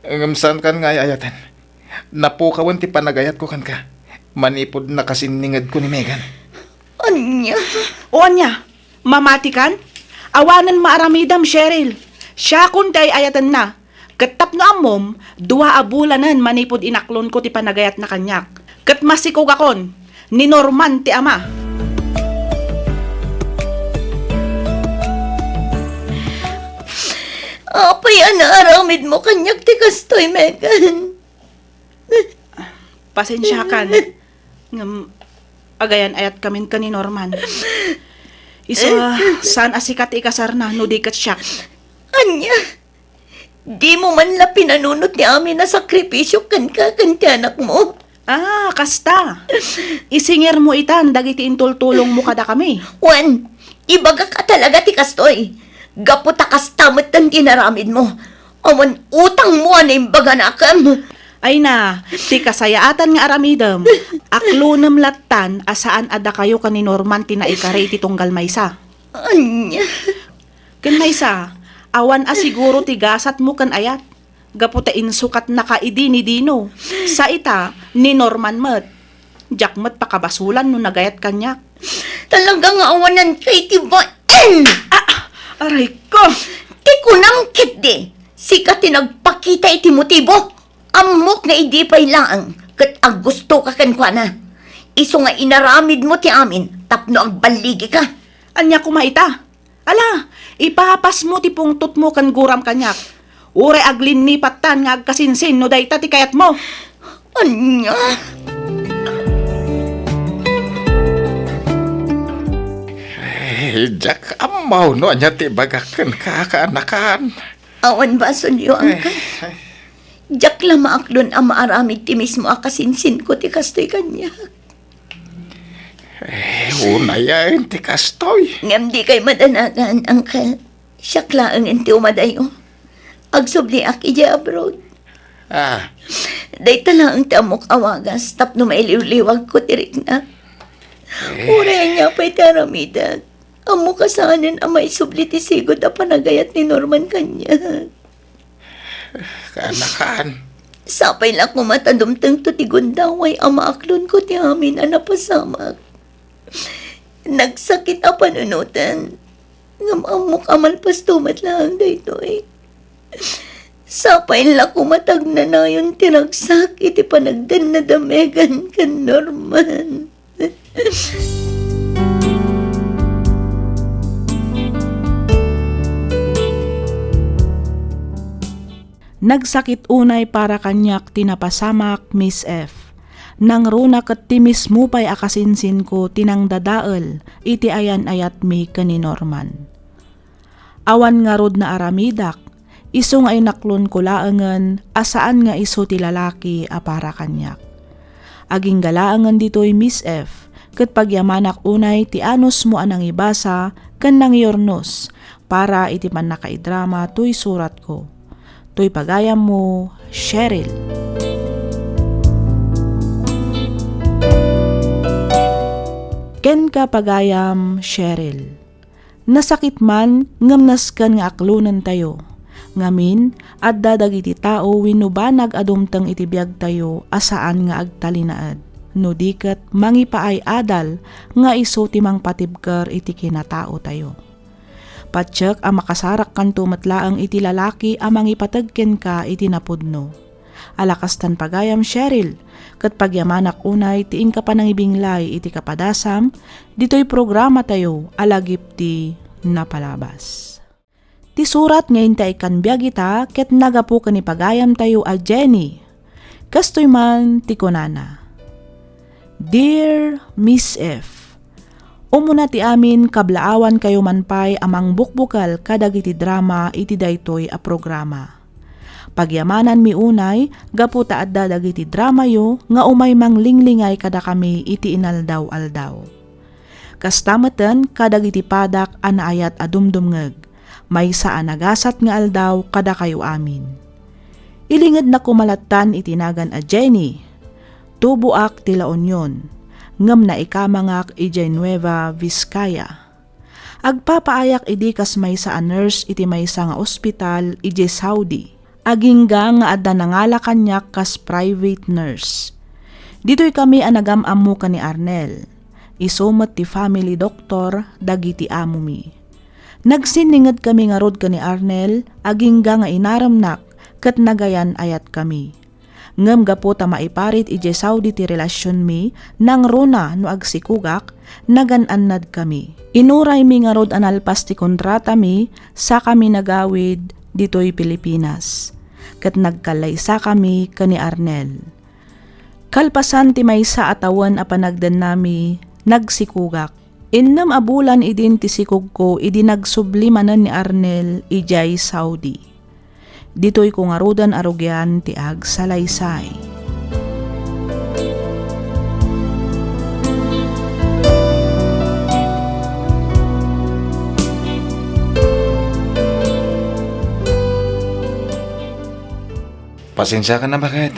Ngem saankan nga ay-ayaten. Napukawen ti panagayatko kenka. Manipud nakasinningedko ni Megan. Ania? O ania? Mamatikan? Awanen maaramidam, Cheryl. Siakon ti ay-ayatenna. Ket tapno ammom, dua a bulanen manipud inaklonko ti panagayatna kaniak. Ket masikogakon, ni Norman ti ama. Apay a naaramidmo kaniak ti kastoy, Megan? Pasensiakan. Ngem, agayan-ayatkamin ken ni Norman. Isu a, saan a sika ti ikasarna no di ket siak. Ania? Dimo man la pinanunot ti amin a sakripisio kenka ken ti anakmo? Ah, kasta. Isingirmo itan dagiti intultulongmo kadakami. Wen, ibagak a talaga ti kastoy. Gapu ta kasta metten ti inaramidmo. Awan utangmo a naimbaganakem. Ay na, ti kasayaatan nga aramidem, aklonem lattan a saan a dakayo ken ni Norman ti naikari iti tunggal maysa. Ania? Ken maysa, awan a siguro ti gasatmo ken ayat, gapu ta insukatnaka idi ni Dino. Sa ita, ni Norman met. Diak met pakabasulan no nagayat kaniak. Talaga nga awanan kay ti bain! Ah, aray ko! Ti kunam ketdi, sika ti nagpakita iti motibo. Ammok nga idi pay laeng ket aggustoka kenkuana. Isu nga inaramidmo ti amin tapno agballigika. Ania koma ita? Ala, ipapasmo ti pungtotmo ken guram kaniak. Uray aglinnipattan nga agkasinsin no dayta ti kayatmo. Ania? Eh, diak ammo no ania ti ibagak kenka, kaanakan. Awan basolyo, Uncle. Eh, eh. Diak la maaklon a maaramid ti mismo a kasinsinko ti kastoy kaniak. Eh, unayen ti kastoy. Ngem dikay madanagan, Uncle. Siak laengen ti umadayo. Agsubliak idiay abroad. Ah. Dayta laeng ti ammok a wagas tapno mailiwliwagko ti rikna. Eh. Uray ania pay ti aramidek, ammok a saanen a maisubli ti sigud a panagayat ni Norman kaniak. Kaanakan. Sapay la koma ta dumtengto ti gundaway a maaklonko ti amin a napasamak. Nagsakit a panunoten, ngem ammok a malpasto met laeng daytoy. Sapay la koma ta agnanayon ti ragsak iti panagdennada Megan ken Norman. Nagsakit unay para kaniak ti napasamak, Miss F. nangruna ket ti mismo pay a kasinsinko ti nangdadael iti ayan-ayatmi ken ni Norman. Awan ngarud naaramidak, isu nga inaklonko laengen a saan nga isu ti lalaki a para kaniak. Agingga laengen ditoy, Miss F, ket pagyamanak unay ti anusmo a nangibasa ken nangiurnos para iti pannakaidrama toy suratko. Toy pagayammo, Cheryl. Kenka, pagayam Cheryl. Nasakit man ngem nasken nga aklonentayo. Ngamin, adda dagiti tao wenno banag a dumteng iti biagtayo a saan nga agtalinaed, no di ket mangipaay-adal nga isu ti mangpatibker iti kinataotayo. Patiek a makasarakkanto met laeng iti lalaki a mangipateg kenka iti napudno. Ala kastan, pagayam Cheryl, ket pagyamanak unay ti inka panangibinglay iti kapadasam ditoy programatayo a Lagip ti Napalabas. Ti surat nga inta ikkan biag ita ket nagapu ken ni pagayamtayo a Jenny. Kastoy man ti kunana, Dear Miss F, umuna ti amin, kablaawankayo man pay a mangbukbukel kadagiti drama iti daytoy a programa. Pagyamananmi unay gapu ta adda dagiti dramayo nga umay manglinglingay kadakami iti inaldaw-aldaw. Kasta metten kadagiti padak a naayat a dumdumngeg, maysa a nagasat nga aldaw kadakayo amin. Ilingednak koma lattan iti nagan a Jenny. Tuboak ti La Union, ngem naikamangak idiay Nueva Vizcaya. Agpapaayak idi kas maysa a nurse iti maysa nga ospital idiay Saudi. Agingga nga adda nangala kaniak kas private nurse. Ditoy kami a nagam-ammo ken ni Arnel. Isu met ti family doctor dagiti amomi. Nagsinninged kami ngarud ken ni Arnel, agingga nga inaremnak ket nagayan-ayat kami. Ngem gapu ta maiparit idiay Saudi ti relasionmi, nangruna no agsikogak, nagan-annad kami. Inuraymi ngarud a nalpas ti kontratami, sakami nagawid ditoy Pilipinas. Ket nagkallaysakami ken ni Arnel. Kalpasan ti maysa a tawen a panagdennami, nagsikogak. Innem a bulan idin ti sikogko idi nagsubli manen ni Arnel idiay Saudi. Ditoyko ngaruden a rugian ti agsalaysay. Pasensiakan a, baket.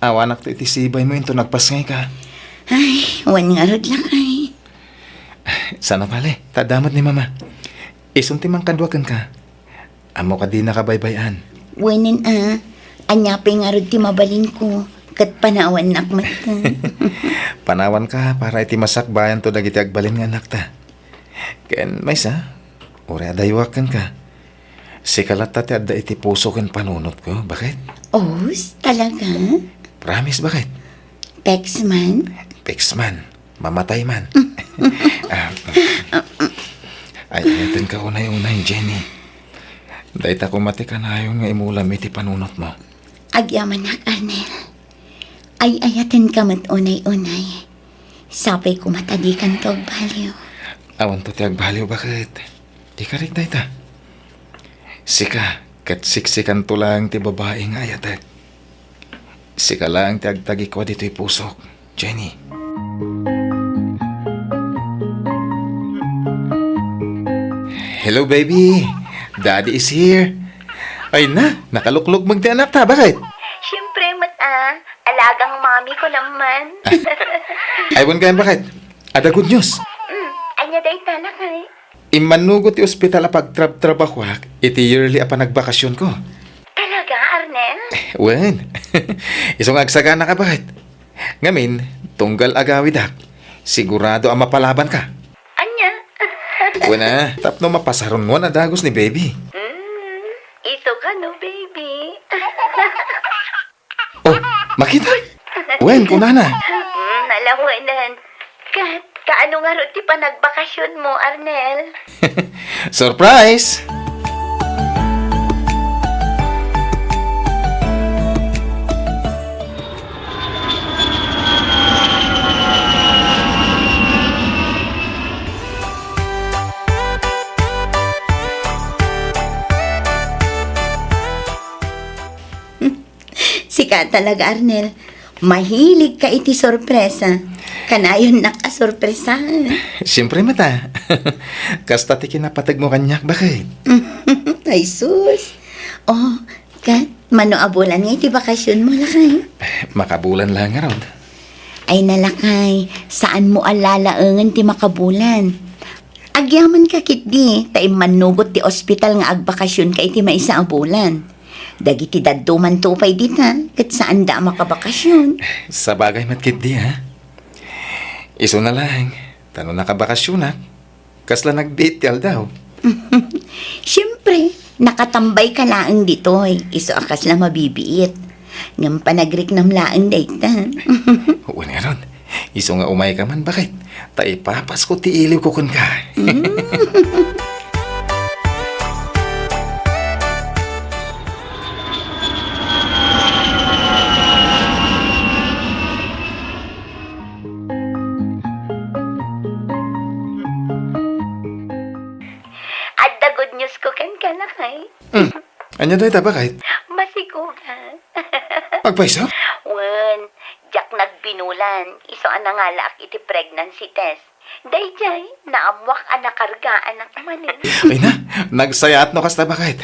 Awanak ti iti sibaymo inton nagpasngayka. Ay, wen ngarud, lakay. Sana pale, ta adda met ni Mama. Isun ti mangkadua kenka. Ammok a dinaka baybay-an. Wenen a, ania pay ngarud ti mabalinko, ket panawannak metten. Panawanka para iti masakbayanto dagiti agbalin nga annakta. Ken maysa, uray adayuak kenka. Sika latta ti adda iti puso ken panunotko, baket? Os, talaga? Promise, baket? Pex man? Pex man. Mamatay man. Ah, ay, ayatenka unay-unay, Jenny. Dayta koma ti kanayon nga imulam iti panunotmo. Agyamanak, Arnel. Ay, ayatenka met unay-unay. Sapay koma ta dikanto agbaliw. Awanto ti agbaliw, baket? Di karik dayta. Sika, ket siksikanto laeng ti babai nga ayatek. Sika laeng ti agtagikua ditoy pusok, Jenny. Hello, baby. Daddy is here. Ay na, nakaluklog met ti anakta. Baket? Siyempre met a. Alagang mami ko naman. Ay, wen gayam, baket? Adda good news. Mm, ania dayta, lakay? Immannugot ti ospital a pagtrabtrabahuak iti yearly a panagbakasionko. Talaga, Arnel? Wen. Isu nga agsagana ka, baket? Ngamin, tunggal agawidak, sigurado a mapalabanka. Ania? Wen a, tapno mapasarunoan a dagus ni baby. Mm, isu kano, baby. Oh, makita? Wen, kunana. Mm, nalawenan. Kat, kaano ngarud ti panagbakasionmo, Arnel? Surprise! Ka talaga, Arnel. Mahilig ka iti sorpresa. Kanayonnak a sorpresaen. Siyempre met a. Kasta ti kinapategmo kaniak, baket. Ay, sus. Oh, ket, mano a bulan nga iti bakasionmo, lakay? Makabulan laeng ngarud. Ay, lakay, saanmo a lalaengen ti makabulan. Agyamanka ketdi, ta immannugot ti ospital nga agbakasionka iti maysa a bulan. Dagiti dadduma pay dita, ket saanda a makabakasion. Sabagay met ketdi, ha? Isuna laeng, ta no nakabakasionak, kasla nagbiit ti aldaw. Siyempre, nakatambayka laeng ditoy, isu a kasla mabibiit. Ngem panagriknam laeng dayta. Wen ngarud, isu nga umayka man, baket, ta ipapasko ti iliwko kenka. Mm. Adda good news ko kenka, lakay. Hmm. Ania dayta, baket? Masikugan. Agpayso? Wen, diak nagbinulan. Isu a nangalaak iti pregnancy test. Daydiay, naammoak a nakargaanak manen. Ay na, nagsayaat no kasta, baket.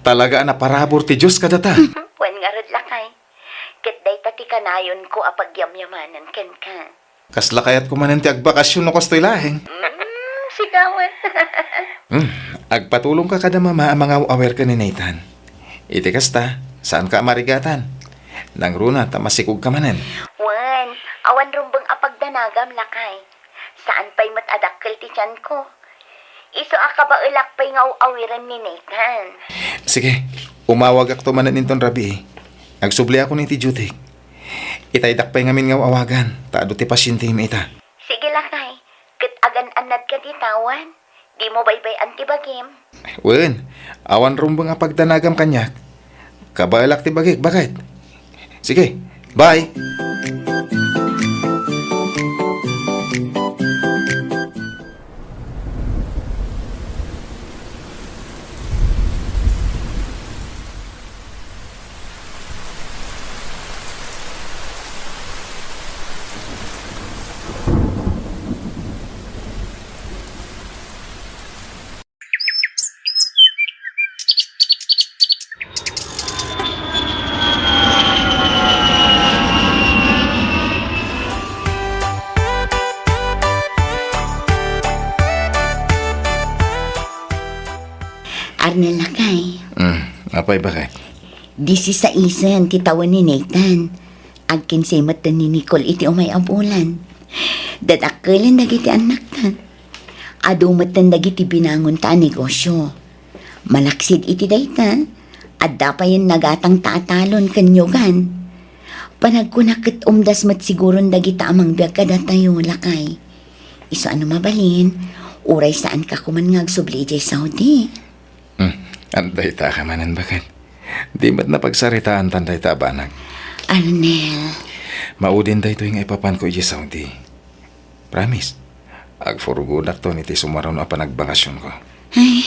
Talaga a naparabur ti Dios kadata. Wen ngarud, lakay. Ket dayta ti kanayonko a pagyamyamanen kenka. Kasla kayatko manen ti agbakasion no kastoy laeng. Mm, sika wen. Hmm, agpatulongka kada mama a mangaw-awir ken ni Nathan. Iti kasta, saanka a marigatan. Nangruna ta masikogka manen. Wen, awan rumbeng a pagdanagam, lakay. Saan pay met a dakkel ti tianko. Isu a kabaelak pay nga aw-awiren ni Nathan. Sige, umawagakto manen inton rabii. Agsubliakon iti duty. Itaydak pay ngamin nga aw-awagan, ta adu ti pasientemi ita. Sige, lakay. Ket agan-annadka ti tawan. Dimo baybay-an ti bagim. Wen, awan rumbeng a pagdanagam kaniak. Kabaelak ti bagik, baket. Sige, bye! Arnel, lakay. Mm, apay, baket? Disisaisen ti tawen ni Nathan. Agkinsay metten ni Nicole iti umay a bulan. Dadakkelen dagiti annakta. Adu metten dagiti binangonta a negosio. Malaksid iti dayta, adda payen nagatangta a talon ken niogan. Panagkunak ket umdas met siguron dagita a mangbiag kadatayo, lakay. Isu a no mabalin, uray saanka koman nga agsubli idiay Saudi. Hmm, anta ita ka manen, baket. Di met napagsaritaantan dayta a banag. Arnel. Maudin daytoy nga ipapanko idiay Saudi. Promise, agpurugudakton iti sumaruno a panagbakasionko. Ay,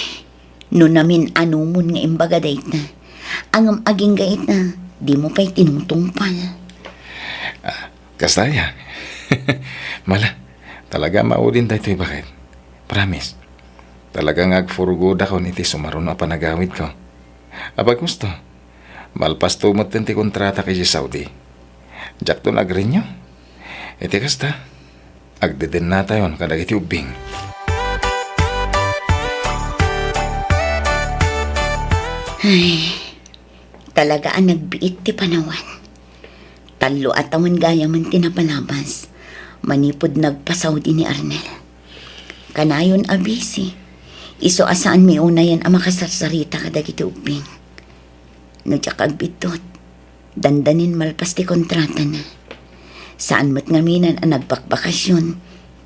no namin-anumon nga imbaga dayta. Ngem agingga ita, dimo pay tinungtungpal. Ah, kasta aya. Mala, talaga maudin daytoy, baket. Promise. Talaga nga agpurugudakon iti sumaruno a panagawidko. Apay, gusto? Malpasto metten ti kontratak idiay Saudi. Diakton nag-renew. Iti kasta, agdedennatayon kadagiti ubbing. Ay, talaga a nagbiit ti panawen. Tallo a tawen gayamen ti napalabas, manipud nagpa-Saudi ni Arnel. Kanayon a busy, isu a saanmi unayen a makasarsarita kadagiti ubbing. No diak agbiddut, dandanin malpas ti kontratana. Saan met ngamin a nagbakbakasion,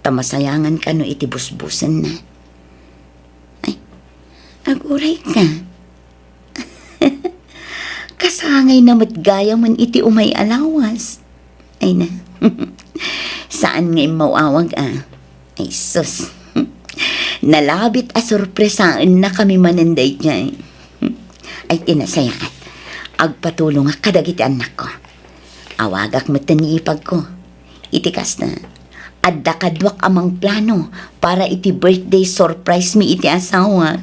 ta masayangan kano iti busbusenna. Ay, agurayka. Kasangayna met gayamen iti umay a lawas. Ay na. Saan nga immaw-awag a. Ay sus. Nalabit a sorpresaennakami manen daydiay. Ay, ti nasayaat. agpatulongak kadagiti annakko. Awagak metten ni ipagko. Iti kasta, adda kaduak a mangplano para iti birthday surprise mi iti asawa.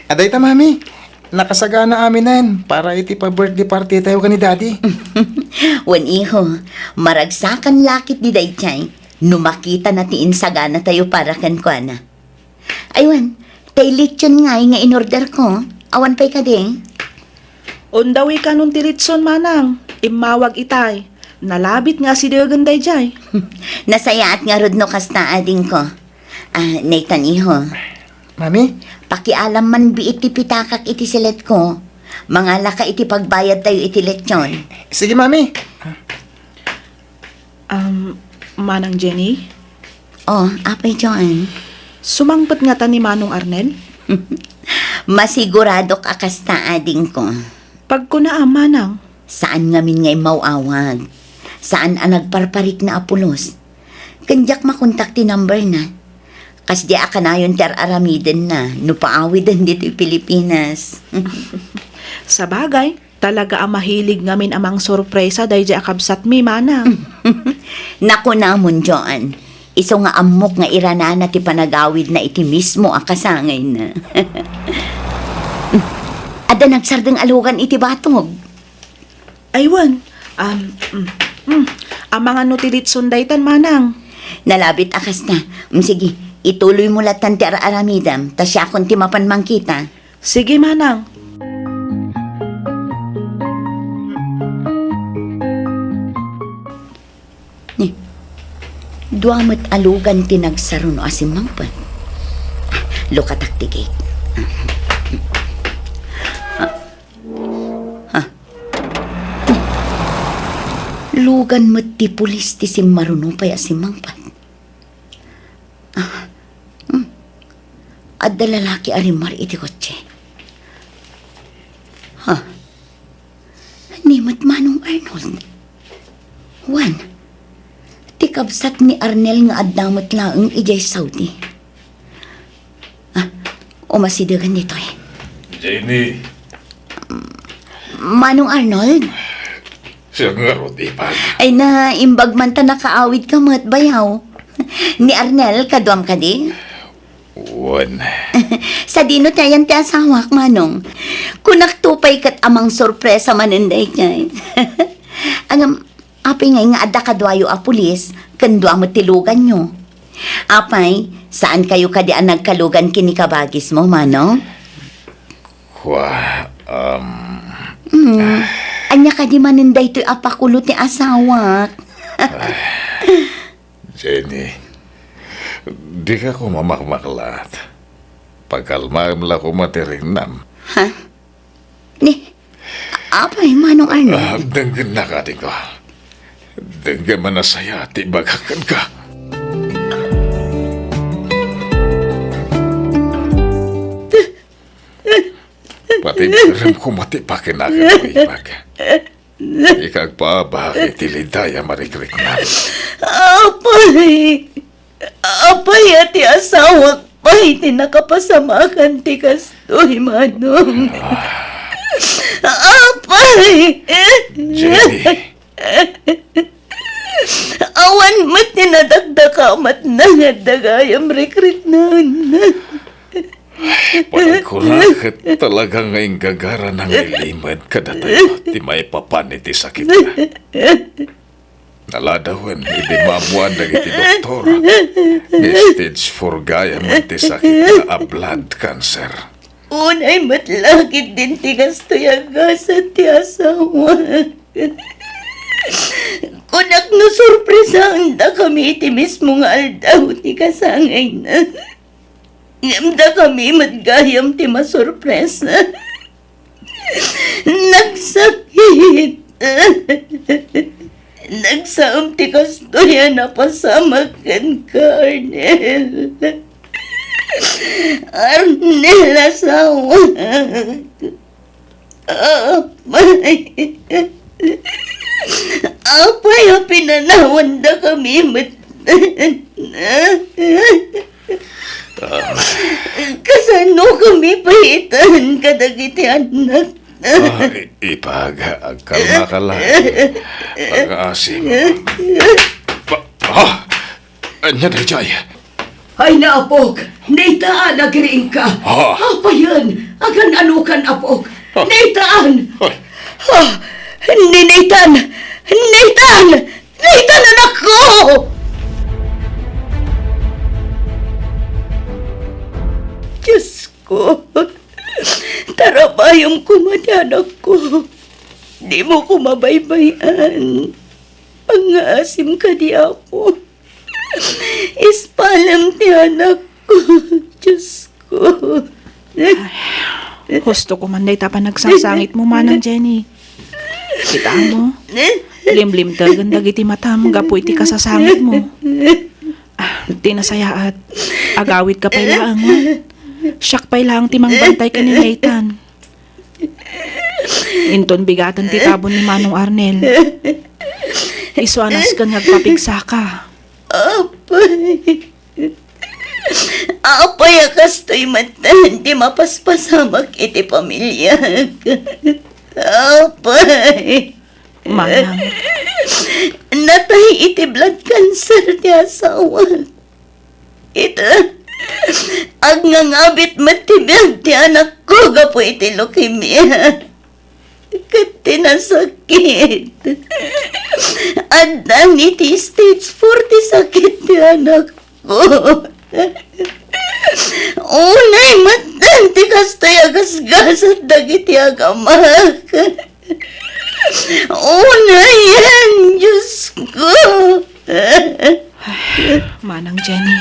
Adayta, Mami. Nakasagana aminen para iti pa-birthday party tayo ken ni Daddy. Wen, iho, maragsakan lakit di daydiay no makitana ti insaganatayo para kenkuana. Aywan, tay lechon ngay nga in-order ko. Awan pay kadi? Undawi kanon ti lechon, manang. Immawag itay. Nalabit nga asidegen daydiay. Nasayaat ngarud no kasta, adingko. Ah, Nathan, iho. Mami? Pakialam man biit ti pitakak iti siletko. Mangalaka iti pagbayadtayo iti lechon. Sige, Mami. Um, Manang Jenny? Oh, Apay John. Sumangpet ngata ni Manong Arnel? Masiguradok a kasta, adingko. Pagkuna a, Manang. Saan ngamin nga immaw-awag. Saan a nagparparikna a pulos. Ken diak makontak ti number na. Kasdi a kanayon ti ar-aramidenna no paawiden ditoy Pilipinas. Sabagay, talaga a mahilig ngamin a mangsorpresa daydiay a kabsatmi, manang. Nakunamon, Joan. Isu nga ammok nga iranana ti panagawidna iti mismo a kasangayna. Adda nagsardeng a lugan iti batog. Aywan. Um, mm, mm. Amangan no ti litson daytan, manang. Nalabit a kasta. Mm, sige, ituloy mo latan ti ar-aramidam, ta siakon ti mapan mangkita. Sige, manang. Ni, dua met a lugan ti nagsaruno a simmangpet. Ah, lukatak ti gate. Ah, ah. Lugan met ti pulis ti simmaruno pay a simmangpet. Ah, hmm. Adda lalaki a rimmar iti kotse. Ha? Ni met Manong Arnold. Wen, ti kabsat ni Arnel nga adda met laeng idiay Saudi. Ah, umasidegen ditoy. Jenny. Manong Arnold? Siak ngarud, ipag. Ay na, imbag man ta nakaawid ka met, bayaw. Ni Arnel, kaduam kadi? Wen. Sadino ti ayan ti asawak, Manong? Kunak to pay ket a mangsorpresa manen daydiay. Ngem, apay ngay nga adda kaduayo a pulis, ken dua met ti luganyo? Apay, saan kayo kadi a nagkalugan ken ni kabagismo, Manong? Kua, um, Hmm. Ania kadi manen daytoy a pakulo ti asawak? Jenny, dika koma makmaklat. Pakalmaem la koma ti rignam. Ha? Ni, apay, Manong Arnold? Ah, denggennak, adingko. Denggem a nasayaat ti ibagak kenka. Pati berem koma ti pakinaganmo, ipag. Dika agpaabak iti liday a marikriknam. Apay! Apay a ti asawak pay ti nakapasamakan ti kastoy, Manong? Apay! Jenny. Awan met ti nadakdakamatna nga adda gayam rikriknaenna. Panagkuna ket talaga nga inggagara nga ilimed kadatayo ti maipapan iti sakitna. Naladawen idi maammoan dagiti doktor nga stage four gayam ti sakitna a blood cancer. Unay met la ketdin ti kastoy a gasat ti asawak. Kunak no sorpresaendakami iti mismo nga aldaw ti kasangayna. Ngem dakami met gayam ti masorpresa. Nagsakit. Nagsaem ti kastoy a napasamak kenka, Arnel. Arnel, asawak. Apay. Apay a pinanawandakami met. Kasano kami paitan kadagiti annak? Ah, i-, ipag, agkalmaka la. Pangaasim. Pa-, ah! Ania daydiay? Ay, naapok! Nathan, agriingka! Ah! Apayen! Agan-anokan, apok! Ah! Nathan! Ay! Ah! Ni Nathan! Nathan! Nathan, anakko! Diosko, tarabayem koma ti anakko. Dimo koma baybay-an. Pangngaasim kadi, Apo. Ispalem ti anakko, Diosko. Ay, husto koma dayta panagsasangitmo, Manang Jenny. Kitamo, limlimtegen dagiti matam gapu iti kasasangitmo. Ah, ti nasayaat, agawidka pay laeng, wen? Siak pay laeng ti mangbantay ken ni Nathan. Inton bigaten ti tabon ni Manong Arnel, isu a nasken nga agpapigsaka. Apay. Apay a kastoy met ti mapaspasamak iti pamiliak? Apay. Manang. Natay iti blood cancer ti asawak. Ita, agnangabit met ti biag ti anakko gapu iti leukemia. Ket ti nasakit, addan iti stage four ti sakit ti anakko. Unay met ti kastoy a gasgasat dagiti agamak. Unayen, Diosko. Manang Jenny.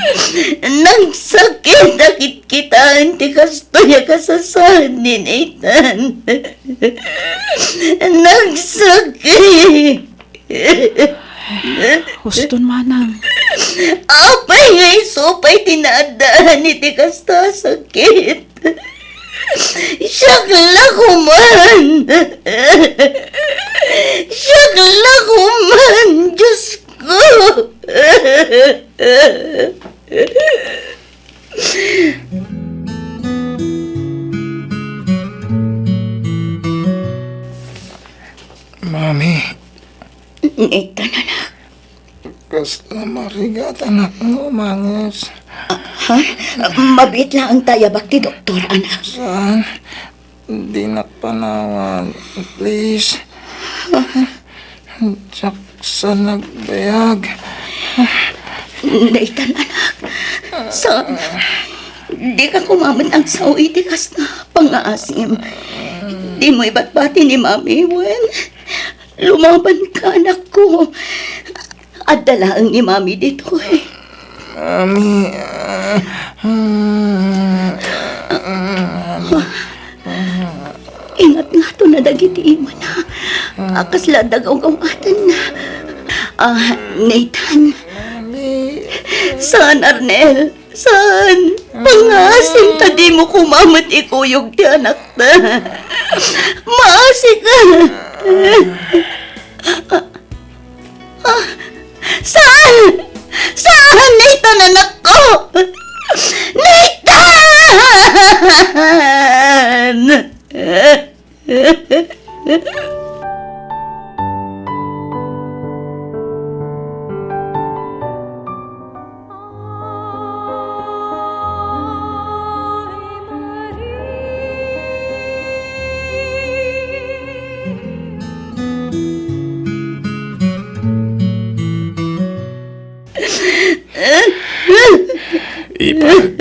Nagsakit a kitkitaen ti kastoy a kasasaan ni Nathan. Nagsakit. Huston, Manang. Apay nga isu pay ti naaddaan iti kasta a sakit? Siak la koman! Siak la koman, Diosko! Mami. Nathan, anak. Kasla marigat, anak, no manges. Ah, ha? Mabiit laeng ta iyabak ti doktor, anak. Saan? Dinak panawan. Please. Diak sa nagbayag. Nathan, anak. Sa, dika koma met agsao iti kasta pangngaasim. Dimo ibatbati ni Mami, wen? Lumabanka, anakko. Adda laeng ni Mami ditoy. Mami, ah, ah, ah, ah. Ingat ngato na dagiti imana. A kasla adda gawgawatenna. Ah, Nathan. Mami. Saan, Arnel? Saan? Pangngaasim ta dimo koma met ikuyog ti anakta. Maasika. Ah, saan? Saan, Nathan, anakko? Nathan! Ipag.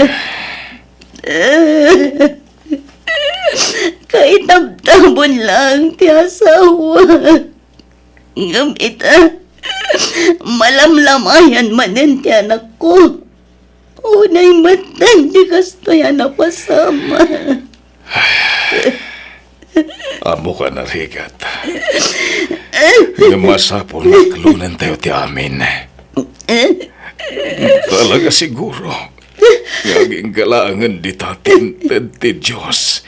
Kaitabtabon laeng ti asawa. Ngem ita, malamlamayan manen ti anakko. Unay metten ti kastoy a napasamak. Ammok a narigat. Ngem masapul nga aklonentayo ti amin. Talaga siguro nga agingga laengen dita ti inted ti Dios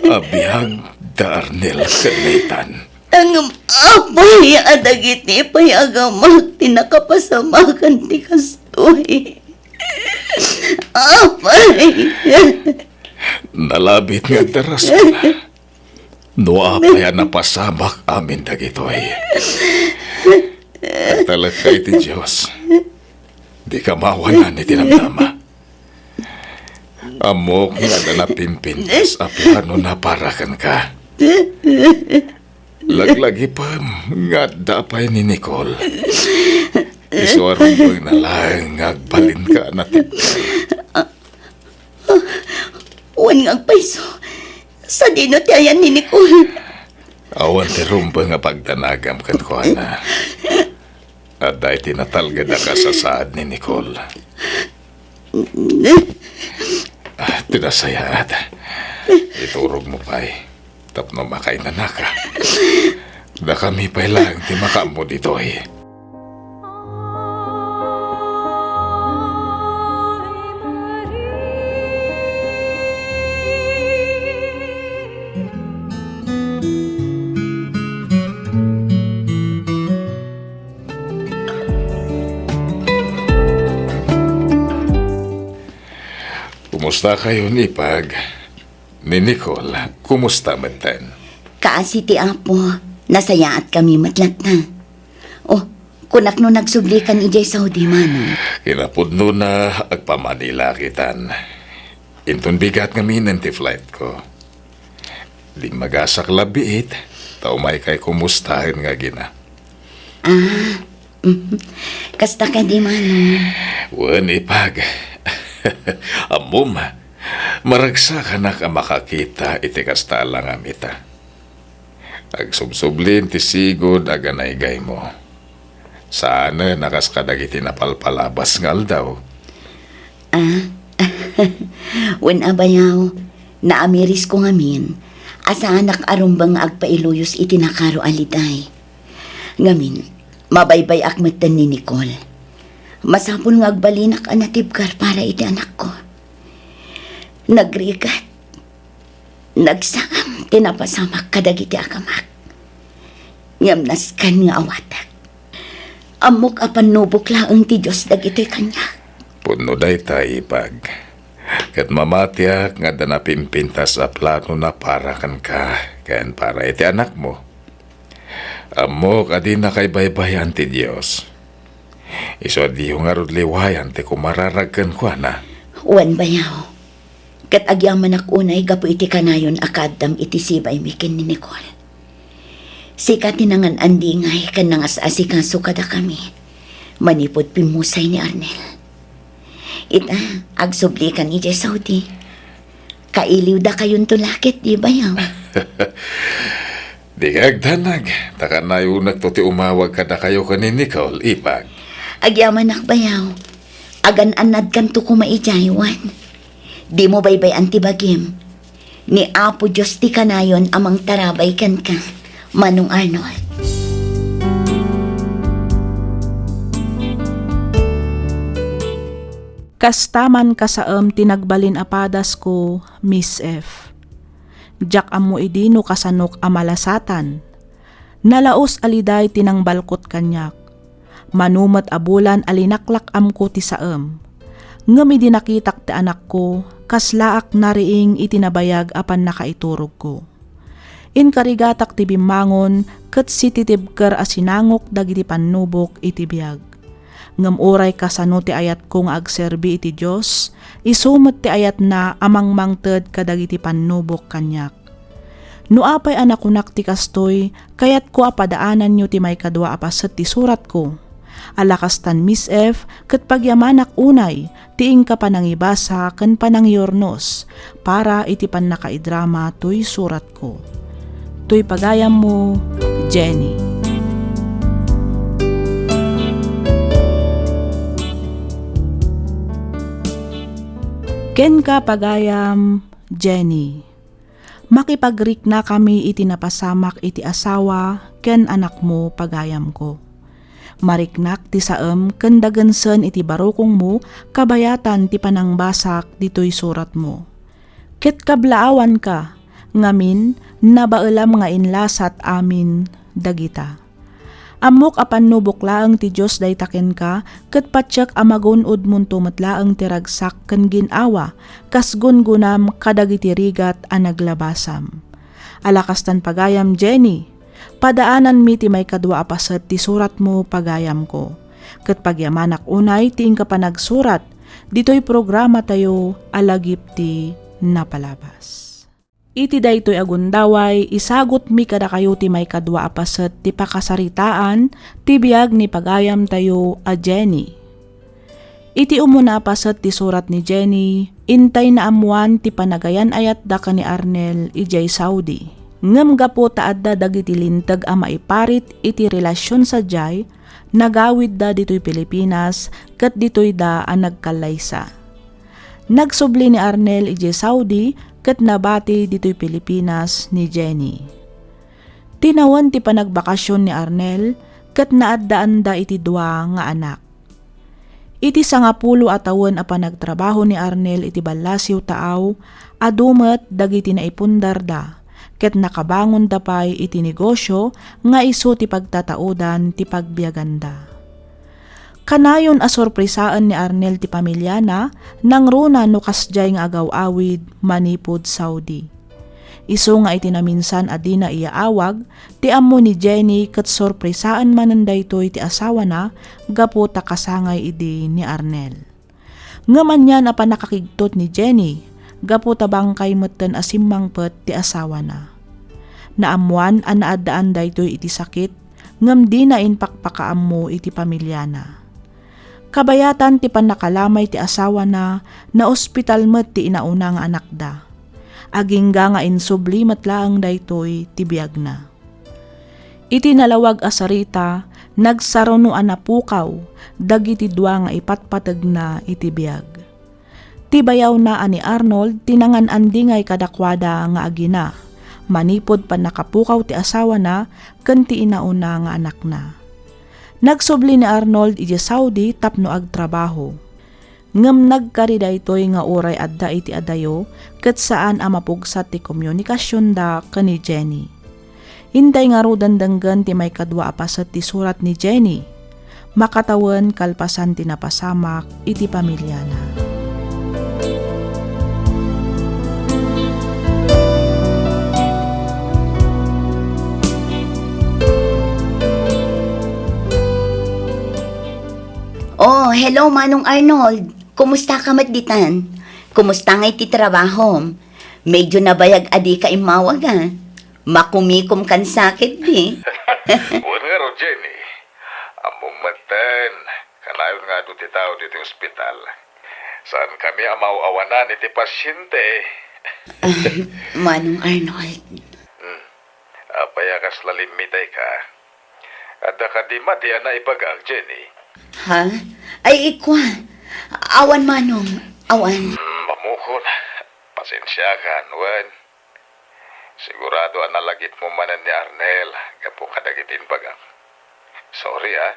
a biag da Arnel ken Nathan. Ngem apay a dagiti pay a gamak ti nakapasamakan ti kastoy? Ah, Apay. Nalabit nga adda rason. No apay a napasamak amin dagitoy. Agtalekka iti Dios. Dika maawanan iti namnama. Ammok nga adda napimpintas a planona para kenka. Laglagipem nga adda pay ni Nicole. Isu a rumbengna laeng nga agbalinka a natib-, Wen nga agpayso, sadino ti ayan ni Nicole? Awan ti rumbeng a pagdanagam kenkuana. Adda iti natalged a kasasaad ni Nicole. Ah, ti nasayaat. Iturogmo pay tapno makainanaka. Dakami pay laeng ti makaammo ditoy. Kumusta kayo, Ipag? Ni Nicole, kumusta metten? Kaasi ti Apo, nasayaat kami met latta. Oh, kunak no nagsublikan idiay Saudi, Manong. Kinapudnona, agpamanilakitan. Inton bigat ngamin ti flight ko. Dimmagasak la biit, ta umaykay kumustaen nga agina. Ah, mhm. Kasta kadi, Manong? Wen, Ipag. Ammom, maragsakanak a makakita iti kasta a langam ita. Agsubsublin ti sigud a ganaygaymo. Saanen a kas kadagiti napalpalabas nga aldaw. Ah, wen a bayaw, naamirisko ngamin a saanak a rumbeng nga agpailuyos iti nakaro a liday. Ngamin, mabaybay-ak metten ni Nicole. Masapul nga agbalinak a natibker para iti anakko. Nagrigat, nagsangam ti napasamak kadagiti agamak. Ngem nasken nga awatek. Ammok a pannubok laeng ti Dios dagitoy kaniak. Pudno dayta, Ipag. Ket mamatiak nga adda napimpintas a planona para kenka ken para iti anakmo. Ammok a dinaka ibaybay-an ti Dios. Isu a diyo ngarud liwayan ti kumararag kenkuana. Wen, bayaw. Ket agyamanak unay gapu iti kanayon a kaaddam iti sibaymi ken ni Nicole. Sika ti nangan-andingay ken nangas-asikaso kadakami manipud pimmusay ni Arnel. Ita, agsublikan idiay Saudi. Kailiwdakayonto la ket, di bayaw? Dika agdanag, ta kanayonekto ti umawag kadakayo ken ni Nicole, Ipag. Agyamanak, bayaw. Agan-annadkanto koma idiay, wen. Dimo baybay-an ti bagim. Ni Apo Dios ti kanayon a mangtarabay kenka, Manong Arnold. Kasta man kasaem ti nagbalin a padasko, Miss F. Diak ammo idi no kasanok a malasatan. Nalaus a liday ti nangbalkot kaniak. Mano met a bulan a linaklak-amko ti saem. Ngem idi nakitak ti anakko, kaslaak nariing iti nabayag a pannakaiturogko. Inkarigatak ti bimmangon ket sititibker a sinangok dagiti pannubok iti biag. Ngem uray kasano ti ayatko nga agserbi iti Dios, isu met ti ayatna a mangmangted kadagiti pannubok kaniak. No apay a nakunak ti kastoy, kayatko a padaananyo ti maikadua a paset ti suratko. A la kastan, Miss F, ket pagyamanak unay ti inka panangibasa ken panangiurnos para iti pannakaidrama toy suratko. Toy pagayammo, Jenny. Kenka, pagayam, Jenny. Makipagriknakami iti napasamak iti asawa ken anakmo, pagayamko. Mariknak ti saem ken dagensen iti barukongmo kabayatan ti panangbasak ditoy suratmo. Ket kablaawanka, ngamin, nabaelam nga inlasat amin dagita. Ammok a pannubok laeng ti Dios dayta kenka, ket patiek a magun-odmonto met laeng ti ragsak ken gin-awa, kas gungunam kadagiti rigat a naglabasam. Ala kastan pagayam, Jenny, padaananmi ti maikadua a paset ti suratmo pagayamko. Ket pagyamanak unay ti inka panagsurat ditoy programatayo a Lagip ti Napalabas. Iti daytoy a gundaway, isagutmi kadakayo ti maikadua a paset ti pakasaritaan ti biag ni pagayamtayo a Jenny. Iti umuna a paset ti surat ni Jenny, intay naammoan ti panagayan-ayatda ken ni Arnel idiay Saudi. Ngem gapu ta adda dagiti linteg a maiparit iti relasion sadiay, nagawidda ditoy Pilipinas ket ditoyda a nagkallaysa. Nagsubli ni Arnel idiay Saudi ket nabati ditoy Pilipinas ni Jenny. Tinawen ti panagbakasion ni Arnel ket naaddaanda iti dua nga anak. Iti sangapulo a tawen a panagtrabaho ni Arnel iti ballasiw taaw, adu met dagiti naipundarda, ket nakabangonda pay iti negosio nga isu ti pagtataudan ti pagbiaganda. Kanayon a sorpresaen ni Arnel ti pamiliana, nangruna no kasdiay nga agaw-awid manipud Saudi. Isu nga iti naminsan a dina iyaawag, ti ammo ni Jenny ket sorpresaen manen daytoy ti asawana gapu ta kasangay idi ni Arnel. Ngem anian a pannakakigtot ni Jenny, gapu ta bangkay metten a simmangpet ti asawana. Naammoan a naaddaan daytoy iti sakit, ngem dina impakpakaammo iti pamiliana. Kabayatan ti pannakalamay ti asawana, naospital met ti inauna nga anakda. Agingga nga insubli met laeng daytoy ti biagna. Iti nalawag a sarita, nagsaruno a napukaw dagiti dua nga ipatpategna iti biag. Ti bayawna a ni Arnold ti nangan-andingay kadakuada nga agina, manipud pannakapukaw ti asawana ken ti inauna nga anakna. Nagsubli ni Arnold idiay Saudi tapno agtrabaho. Ngem nagkari daytoy nga uray adda iti adayo ket saan a mapugsat ti komunikasionda ken ni Jenny. Intay ngaruden denggen ti maikadua a paset ti surat ni Jenny. Makatawen kalpasan ti napasamak iti pamiliana. Oh, hello, Manong Arnold. Kumusta ka met ditan? Kumusta ngay ti trabahom? Medyo nabayag a dika immawag, a. Makumikom kan sakit, di? Wen ngarud, Jenny. Ammom metten, kanayon nga adu ti tao ditoy ospital. Saankami a maaw-awanan iti pasiente. Ah, Manong Arnold. Hmm. Apay a kasla limmitayka? Adda kadi madi a naibagak, Jenny? Ha? Ay, ikua. Awan, Manong. Awan. Hmm, mamukon. Pasensiakan, wen. Sigurado a nalagipmo manen ni Arnel gapu kadagiti imbagak. Sorry, a.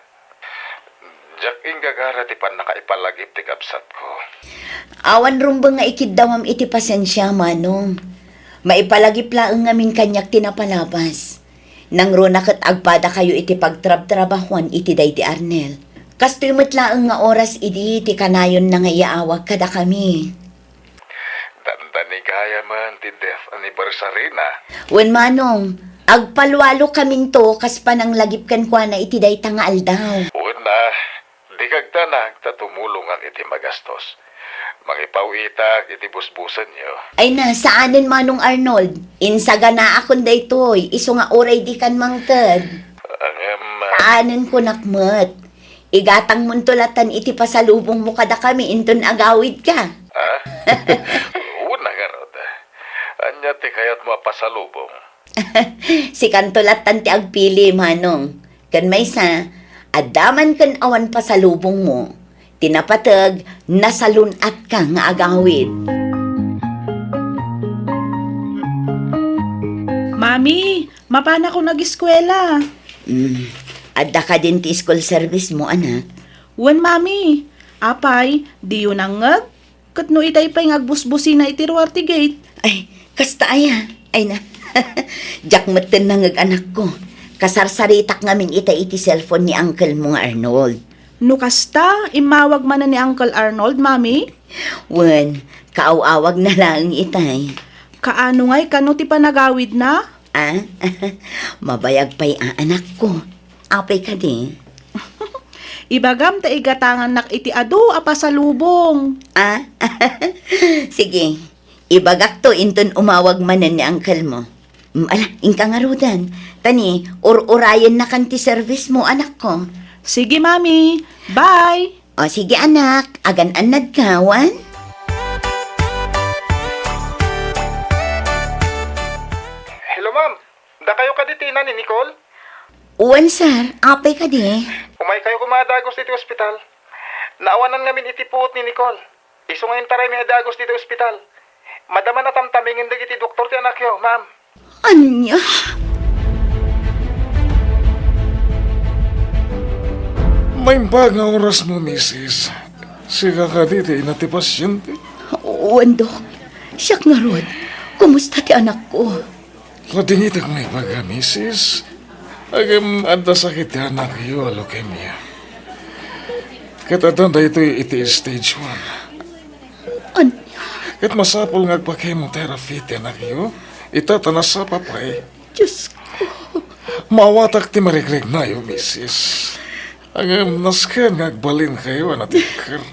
Diak inggagara ti pannakaipalagip ti kabsatko. Awan rumbeng nga ikiddawam iti pasensia, Manong. Maipalagip laeng ngamin kaniak ti napalabas. Nangruna ket agpadakayo iti pagtrabtrabahuan iti daydi Arnel. Kastoy met laeng nga oras idi ti kanayonna nga iyaawag kadakami. Dandani gayamen ti death anniversary-na. Wen, Manong, agpalwalo kaminto kas pananglagip kenkuana iti dayta nga aldaw. Wen, a, dika agdanag ta tumulongak iti magastos. Mangipaw-itak iti busbusenyo. Ay na, saanen, Manong Arnold. Insaganaakon daytoy, isu nga uray dikan mangted. Ngem, a, saanen kunak met. Igatangmonto latan iti pasalubongmo kadakami inton agawidka. Ha? Una ngarud. Ania ti kayatmo a pasalubong? Sikanto latan ti agpili, Manong. Ken maysa, adda man ken awan pasalubongmo, ti napateg, nasalun-atka nga agawid. Mami, mapanakon ageskuela. Mm. Adda kadin ti school service mo, anak? Wen, Mami. Apay, diyo nangngeg? Ket no itay pay nga agbusbusina iti ruar ti gate? Ay, kasta aya. Ay na. Diak metten nangngeg, anakko. Kasarsaritak ngamin ita iti cellphone ni uncle mo nga Arnold. No kasta, immawag manen ni Uncle Arnold, Mami? Wen, kaaw-awag na laeng itay. Kaano ngay kano ti panagawidna? Ah? Mabayag pay a, anakko. Apay kadi? Ibagam ta igatangannak iti adu a pasalubong. Ah? Sige. Ibagakto inton umawag manen ni uncle mo. Mm, ala, inka ngaruden. Tani, ur-urayennakan ti service mo, anakko. Sige, Mami. Bye! O, sige, anak. Agan-annadka, wen? Hello, ma'am. Dakayo kadi ti ina ni Nicole? Wen, sir. Apay kadi? Umaykayo koma a dagos iti ospital. Naawanan ngamin iti puot ni Nicole. Isu nga intaraymi a dagos ditoy ospital. Madama a tamtamingen dagiti doktor ti anakyo, ma'am. Ania? Maimbag nga orasmo, misis. Sika kadi ti ina ti pasiente? Wen, Dok. Siak ngarud. Kumusta ti anakko? Ladingitek nga ibaga, misis. Ngem adda sakit ti anakyo a leukemia. Ket adda daytoy iti stage one. Ania? Ket masapul nga agpa-chemotherapy ti anakyo. Ita ta nasapa pay. Diosko. Maawatak ti mariknanayo, misis. Ngem nasken nga agbalinkayo a natekker.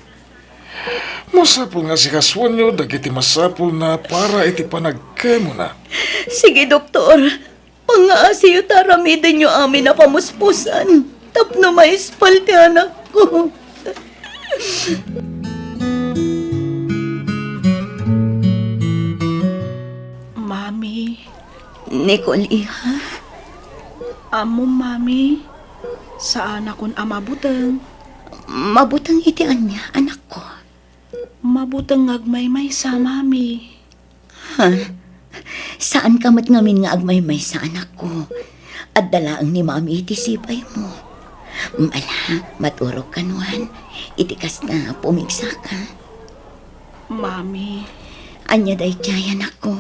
Masapul nga sikasuenyo dagiti masapulna para iti panagkemona. Sige, doktor. Pangngaasiyo ta aramidenyo amin a pamuspusan tapno maispal ti anakko. Mami. Nicole, iha. Ammom, Mami, saanakon a mabuteng. Mabuteng iti ania, anakko? Mabuteng nga agmaymaysa, Mami. Ha? Saanka met ngamin nga agmaymaysa, anakko. Adda laeng ni Mami iti sibaymo. Ala, maturogkan, wen. Iti kasta, pumigsaka. Mami. Ania daydiay, anakko?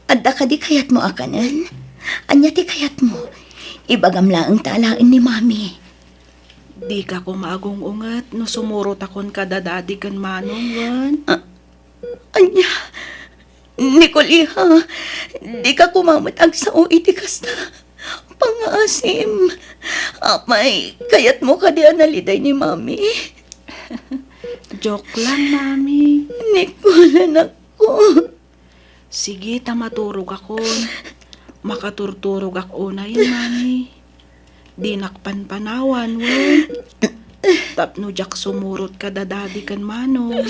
Adda kadi kayatmo a kanen? Ania ti kayatmo? Ibagam laeng ta alaen ni Mami. Dika koma agung-unget no sumurotakon kada Dadi ken Manong, wen? Ah, ania? Nicole, iha, dika koma met agsao iti kasta. Pangngaasim. Apay, kayatmo kadi a naliday ni Mami? Joke lang, Mami. Nicole, anakko. Sige, ta maturogakon. Makaturturogak unay, Mami. Dinak panpanawan, wen. Tapno diak sumurot kada Dadi ken Manong.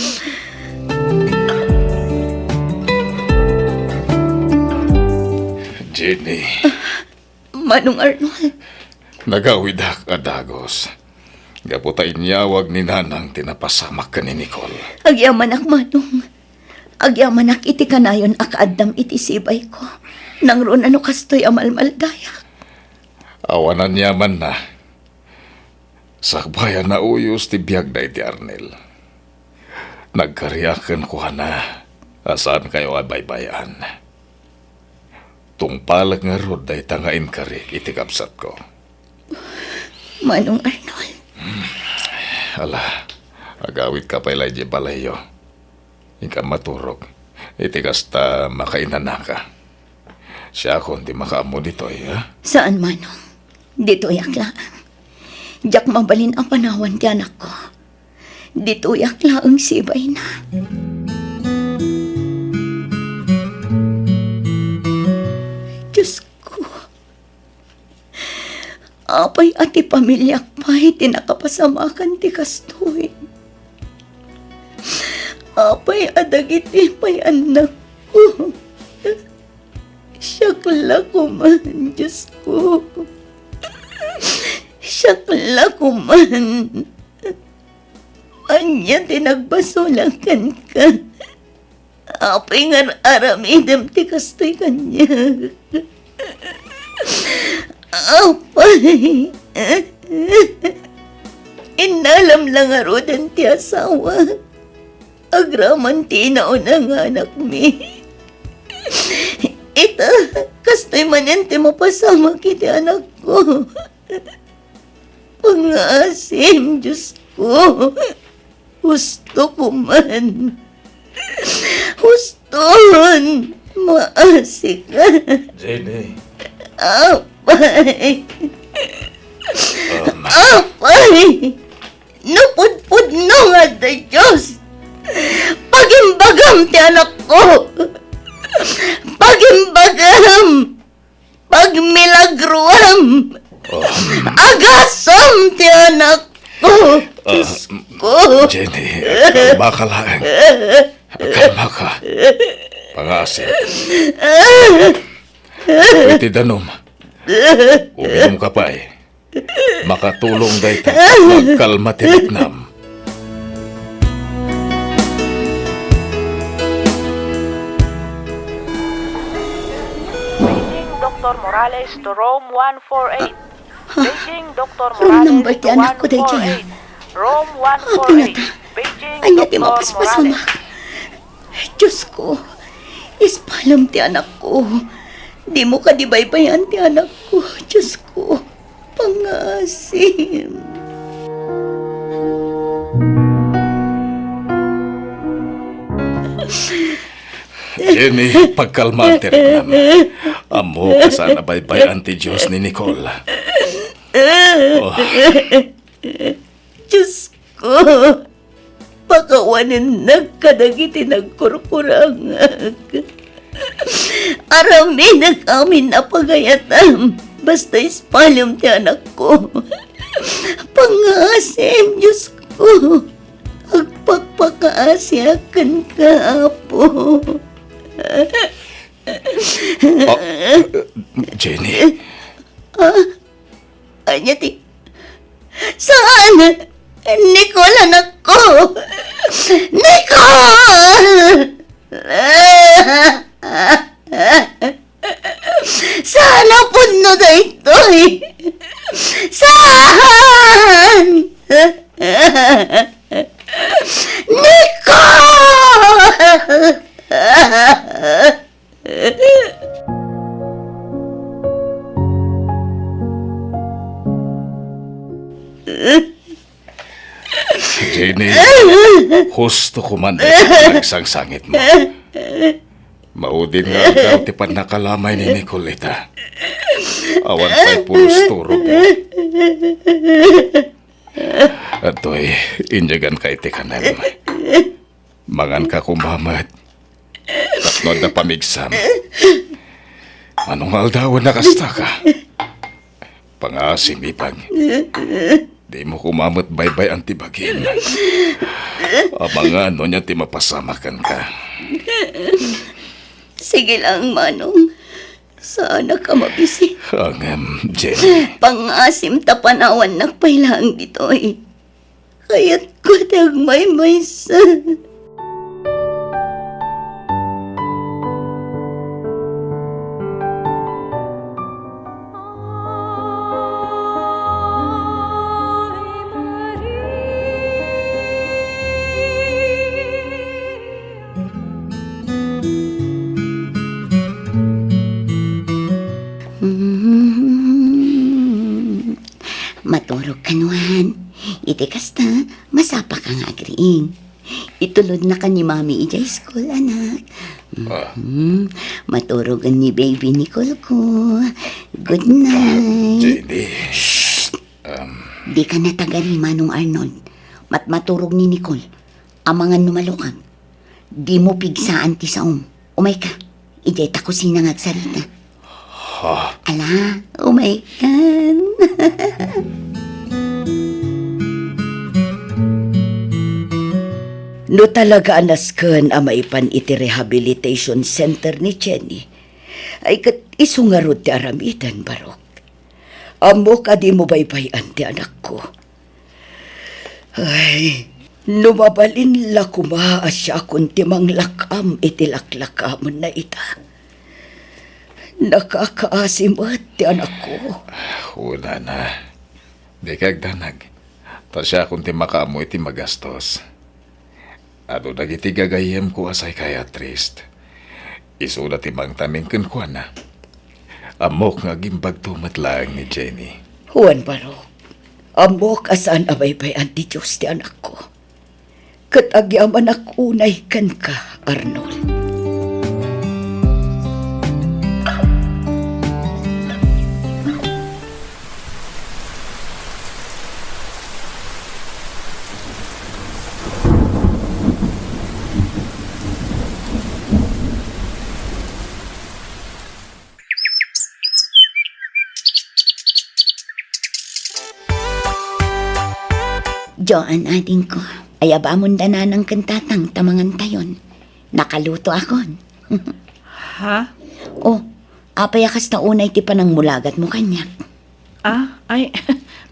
Jenny. Manong Arnold. Nagawidak a dagus. Gapu ta inyawag ni Nanang ti napasamak ken ni Nicole. Agyamanak, Manong. Agyamanak iti kanayon a kaaddam iti sibayko. Nangruna no kastoy a malmaldayak. Awan aniamanna. Sakbay a nauyos ti biagda iti Arnel. Nagkariak kenkuana a saankayo a baybay-an. Tungpalek ngarud dayta nga inkarik iti kabsatko. Manong Arnold. Ala, agawidka pay la idiay balayyo. Inka maturog. Iti kasta, makainanaka. Siakon ti makaammo ditoy, ha? Saan, Manong. Ditoyak laeng. Diak mabalin a panawan ti anakko. Ditoyak laeng sibayna. Diosko, apay a ti pamiliak pay ti nakapasamakan ti kastoy? Apay a dagiti pay annakko? Siak la koman, Diosko. Siak la koman. Ania ti nagbasolak kenka? Apay nga ar-aramidem ti kastoy kaniak? Apay, innalam la ngaruden ti asawa. Agraman ti inauna nga anakmi. Ita, Kastoy manen ti mapasamak iti anakko. Pangngaasim, Diosko. Husto ko man. Huston, maasika. Jenny. Apay. Um. Apay. No pudpudno nga adda Dios, pagimbagam ti anakko. Pagimbagam. Pagmilagroam. Um. Agasam ti anakko. Ah, Diosko. Jenny, kalmaka laeng. Kalmaka. Pangngaasim. Iti danum. Uminumka pay. Makatulong dayta tapno agkalma ti riknam. Paging Doktor Morales to room one four eight. Paging Doktor Morales to one four eight. Room one four eight. Paging Doktor Morales. Diosko, ispalem ti anakko. Dimo kadi baybay-an ti anakko, Diosko. Pangngaasim. Jenny, pagkalmaan ti riknam. Ammok a saan a baybay-an ti Dios ni Nicole. Oh. Diosko, pakawanennak kadagiti nagkurkurangak. Aramidek amin a pagayatam, basta ispalem ti anakko. Pangngaasim, Diosko. Agpakpakaasiak kenka, Apo. Ah, Jenny. Ah? Ania ti, saan! Nicole, anakko! Nicole! Saan a pudno daytoy? Saan! Nicole! Jenny, husto ko man dayta nagsangsangitmo. Maudin nga aldaw ti pannakalamay ni Nicole ita. Awan pay pulos turogmo. Adtoy, inyaganka iti kanem. Manganka koma met. Tapno adda pamigsam. Mano nga aldawen a kastaka? Pangngaasim, ipag. Dimo koma met baybay-an ti bagim. Amangan no ania ti mapasamak kenka. Sige lang, Manong. Saanak a mabisin. Ngem, Jenny. Pangngaasim ta panawannak pay laeng ditoy. Kayatko ti agmaymaysa. Mm. Maturog ka nuan. Iti kasta, masapaka nga agriing. Itulodnaka ni Mami idiay school, anak. Ah. Mhm. Maturogen ni baby Nicole ko. Good night. Ah, Jenny. Shh! Um. Dika natagari, Manong Arnold. Matmaturog ni Nicole. Amangan no malukag. Dimo pigsaan ti saom. Umayka. Idiay ta kusina nga agsarita. Ha? Ala, umaykan. No talaga a nasken a maipan iti rehabilitation center ni Jenny, ay ket isu ngarud ti aramiden, Barok. Ammok a dimo baybay-an ti anakko. Ay, no mabalin la koma a siakon ti manglak-am iti laklakamenna ita. Nakakaasi met ti anakko. Kunana, dika agdanag, ta siakon ti makaammo iti magastos. Adu dagiti gagayyemko a psychiatrist. Isuda ti mangtaming kenkuana. Ammok nga agimbagto met laeng ni Jenny. Wen, Barok, ammok a saan a baybay-an ti Dios ti anakko. Ket agyamanak unay kenka, Arnold. Joan, adingko, ayabamon da nanang ken tatang ta mangantayon. Nakalutoakon. Ha? Oh, apay a kasta unay ti panangmulagatmo kaniak? Ah, ay,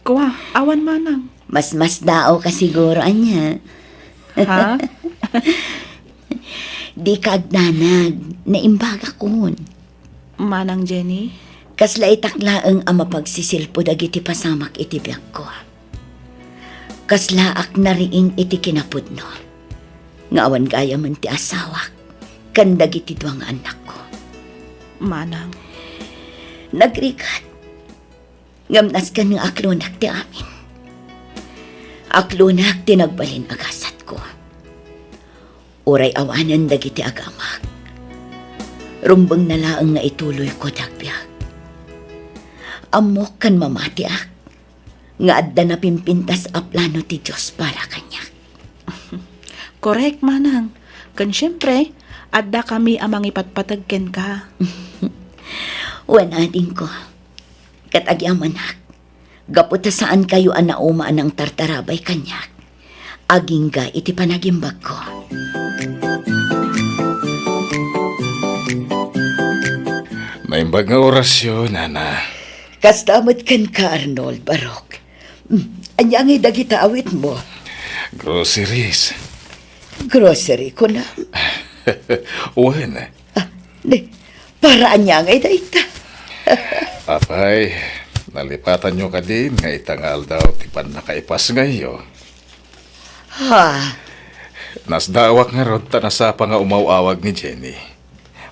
kua, awan manang. Mas masdaawka siguro ania. Ha? Dika agdanag, naimbagakon. Manang Jenny? Kasla itak laeng a mapagsisilpo dagiti pasamak iti biagko. Kaslaak nariing iti kinapudno nga awan gayamen ti asawak ken dagiti dua nga annakko. Manang. Nagrigat. Ngem nasken nga aklonak ti amin. Aklonak ti nagbalin a gasatko. Uray awanen dagiti agamak, rumbengna laeng nga ituloyko ti agbiag. Ammok ken mamatiak nga adda napimpintas a plano ti Dios para kaniak. Korek, manang. Ken siempre, adda kami a mangipatpateg kenka. Wen, adingko. Ket agyamanak, gapu ta saankayo a nauma a nangtartarabay kaniak, agingga iti panagimbagko. Naimbag nga orasyo, nana. Kasta met kenka, Arnold, Barok. Mm, ania ngay dagita awitmo? Groceries. Grocery, kuna? Wen. Ah, di, para ania ngay dayta? Apay, nalipatanyo kadin nga ita nga aldaw ti pannakaipasngayyo? Ha? Nasdaawak ngarud ta nasapa nga umaw-awag ni Jenny.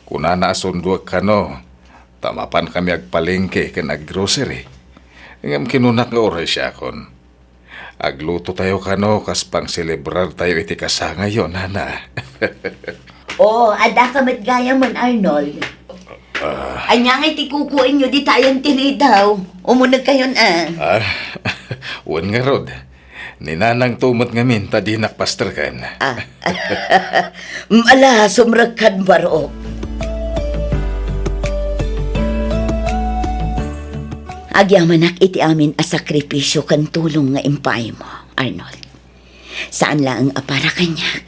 Kunana a sunduek kano, ta mapan kami agpalengke ken aggrocery. Ngem kinunak nga uray siakon. Aglutotayo kano kas pangselebrartayo iti kasangayyo, nana. Oo, adda ka met gayamen, Arnold. Ah. Ania ngay ti kukuenyo ditayen ti ridaw? Umunegkayon, a. Ah, wen ngarud. Ni nanangto met ngamin ta dinak pasterken. Ah. Ala, sumrekkan, Barok. Agyamanak iti amin a sakripisio ken tulong nga impaaymo, Arnold. Saan laeng a para kaniak,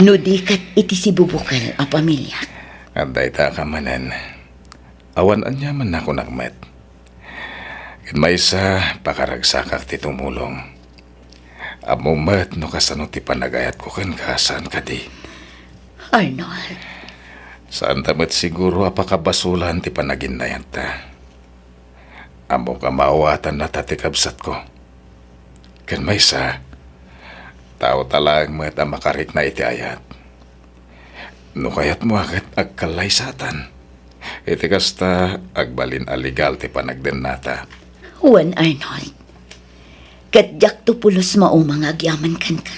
no di ket iti sibubukel a pamiliak. Adda ita a manen. Awan aniaman a kunak met. Ket maysa, pakaragsakak ti tumulong. Ammom met no kasano ti panagayatko kenka, saan kadi? Arnold. Saanta met siguro a pakabasolan ti panaginnayatta. Ammok a maawatannata ti kabsatko. Ken maysa, tao ta laeng met a makarikna iti ayat. No kayatmo a ket agkallaysatan, iti kasta, agbalin a legal ti panagdennata. Wen, Arnold. Ket diakto pulos mauma nga agyaman kenka.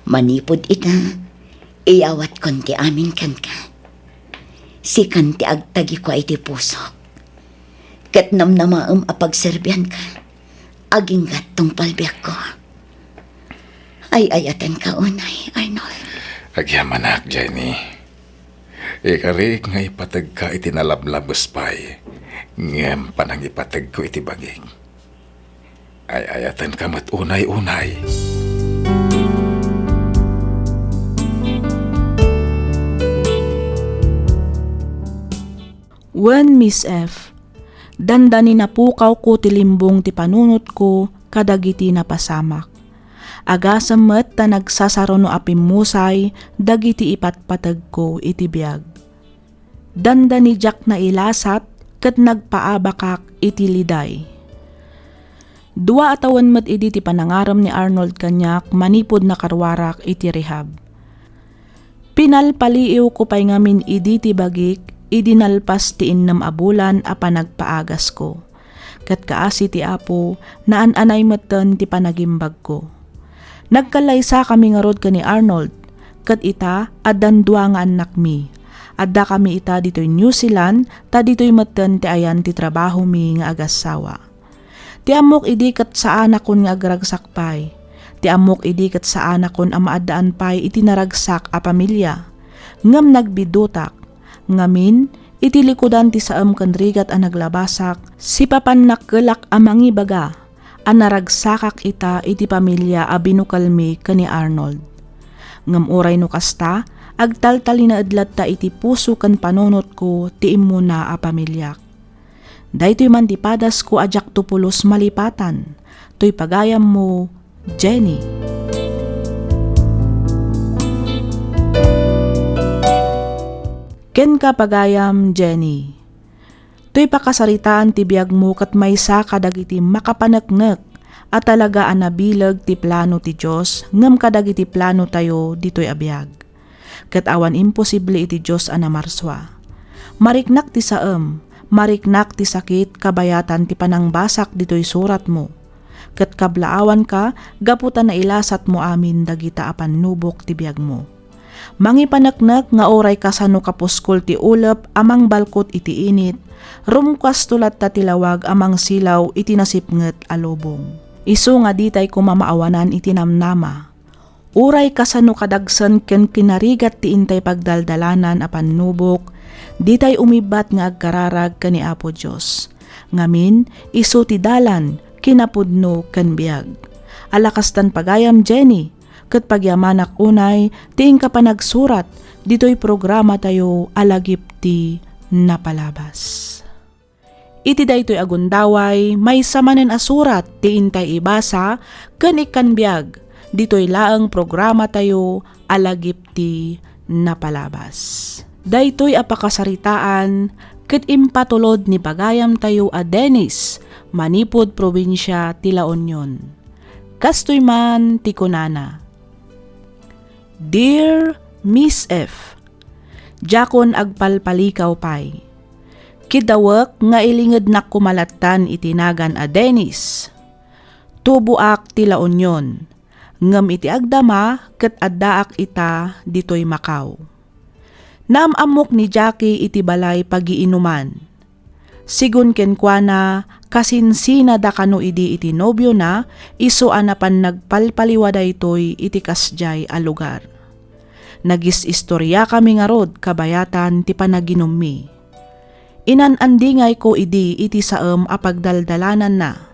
Manipud ita, iyawatkon ti amin kenka. Sikan ti agtagikua iti pusok. Ket namnamaem a pagserbianka, agingga't tungpal biagko. Ay-ayatenka unay, Arnold. Agyamanak, Jenny. Ikarik nga ipategka iti nalablabes pay, ngem panangipategko iti bagik. Ay-ayatenka met unay-unay. Wen, Miss F, dandani napukawko ti limbong ti panunotko kadagiti napasamak. Agasem met ta nagsasaruno a pimmusay dagiti ipatpategko iti biag. Dandani diak nailasat ket nagpaabakak iti liday. Dua a tawen met idi ti panangarem ni Arnold kaniak manipud nakaruarak iti rehab. Pinalpaliiwko pay ngamin idi ti bagik idi nalpas ti innem a bulan a panagpaagasko. Ket kaasi ti Apo, naan-anay metten ti panagimbagko. Nagkallaysakami ngarud ken ni Arnold, ket ita, addan dua nga annakmi. Addakami ita ditoy New Zealand, ta ditoy metten ti ayan ti trabahomi nga agassawa. Ti ammok idi ket saanakon nga agragsak pay. Ti ammok idi ket saanakon a maaddaan pay iti naragsak a pamilia. Ngem nagbidutak. Ngamin, iti likudan ti saem ken rigat a naglabasak, sipapannakkelak a mangibaga a naragsakak ita iti pamilia a binukelmi ken ni Arnold. Ngem uray no kasta, agtaltalinaed latta iti puso ken panunotko ti immuna a pamiliak. Daytoy man ti padasko a diakto pulos malipatan. Toy pagayammo, Jenny. Kenka, pagayam Jenny. Toy pakasaritaan ti biagmo ket maysa kadagiti makapaneknek a talaga a nabileg ti plano ti Dios ngem kadagiti planotayo ditoy a biag. Ket awan imposible iti Dios a namarsua. Mariknak ti saem, mariknak ti sakit kabayatan ti panangbasak ditoy suratmo. Ket kablaawanka gapu ta nailasatmo amin dagita a pannubok ti biagmo. Mangipaneknek nga uray kasano kapuskol ti ulep a mangbalkot iti init, rumkasto latta ti lawag a mangsilaw iti nasipnget a lubong. Isu nga ditay koma maawanan iti namnama. Uray kasano kadagsen ken kinarigat ti intay pagdaldalanan a pannubok, ditay umibbat nga agkararag ken ni Apo Dios. Ngamin, isu ti dalan, kinapudno, ken biag. Ala kastan pagayam Jenny, ket pagyamanak unay ti inka panagsurat ditoy programatayo a Lagip ti Napalabas. Iti daytoy a gundaway, maysa manen a surat ti intay ibasa ken ikkan biag ditoy laeng programatayo a Lagip ti Napalabas. Daytoy a pakasaritaan ket impatulod ni pagayamtayo a Dennis manipud probinsia ti La Union. Kastoy man ti kunana, Dear Miss F, diakon agpalpalikaw pay. Kiddawek nga ilingednak koma lattan iti nagan a Dennis. Tuboak ti La Union, ngem iti agdama ket addaak ita ditoy Macau. Naam-ammok ni Jackie iti balay pagiinuman. Sigun kenkuana, kasinsinada kano idi iti nobiona, isu a napan nagpalpaliwa daytoy iti kasdiay a lugar. Nagis-istoriakami ngarud kabayatan ti panaginummi. Inan-andingayko idi iti saem a pagdaldalananna.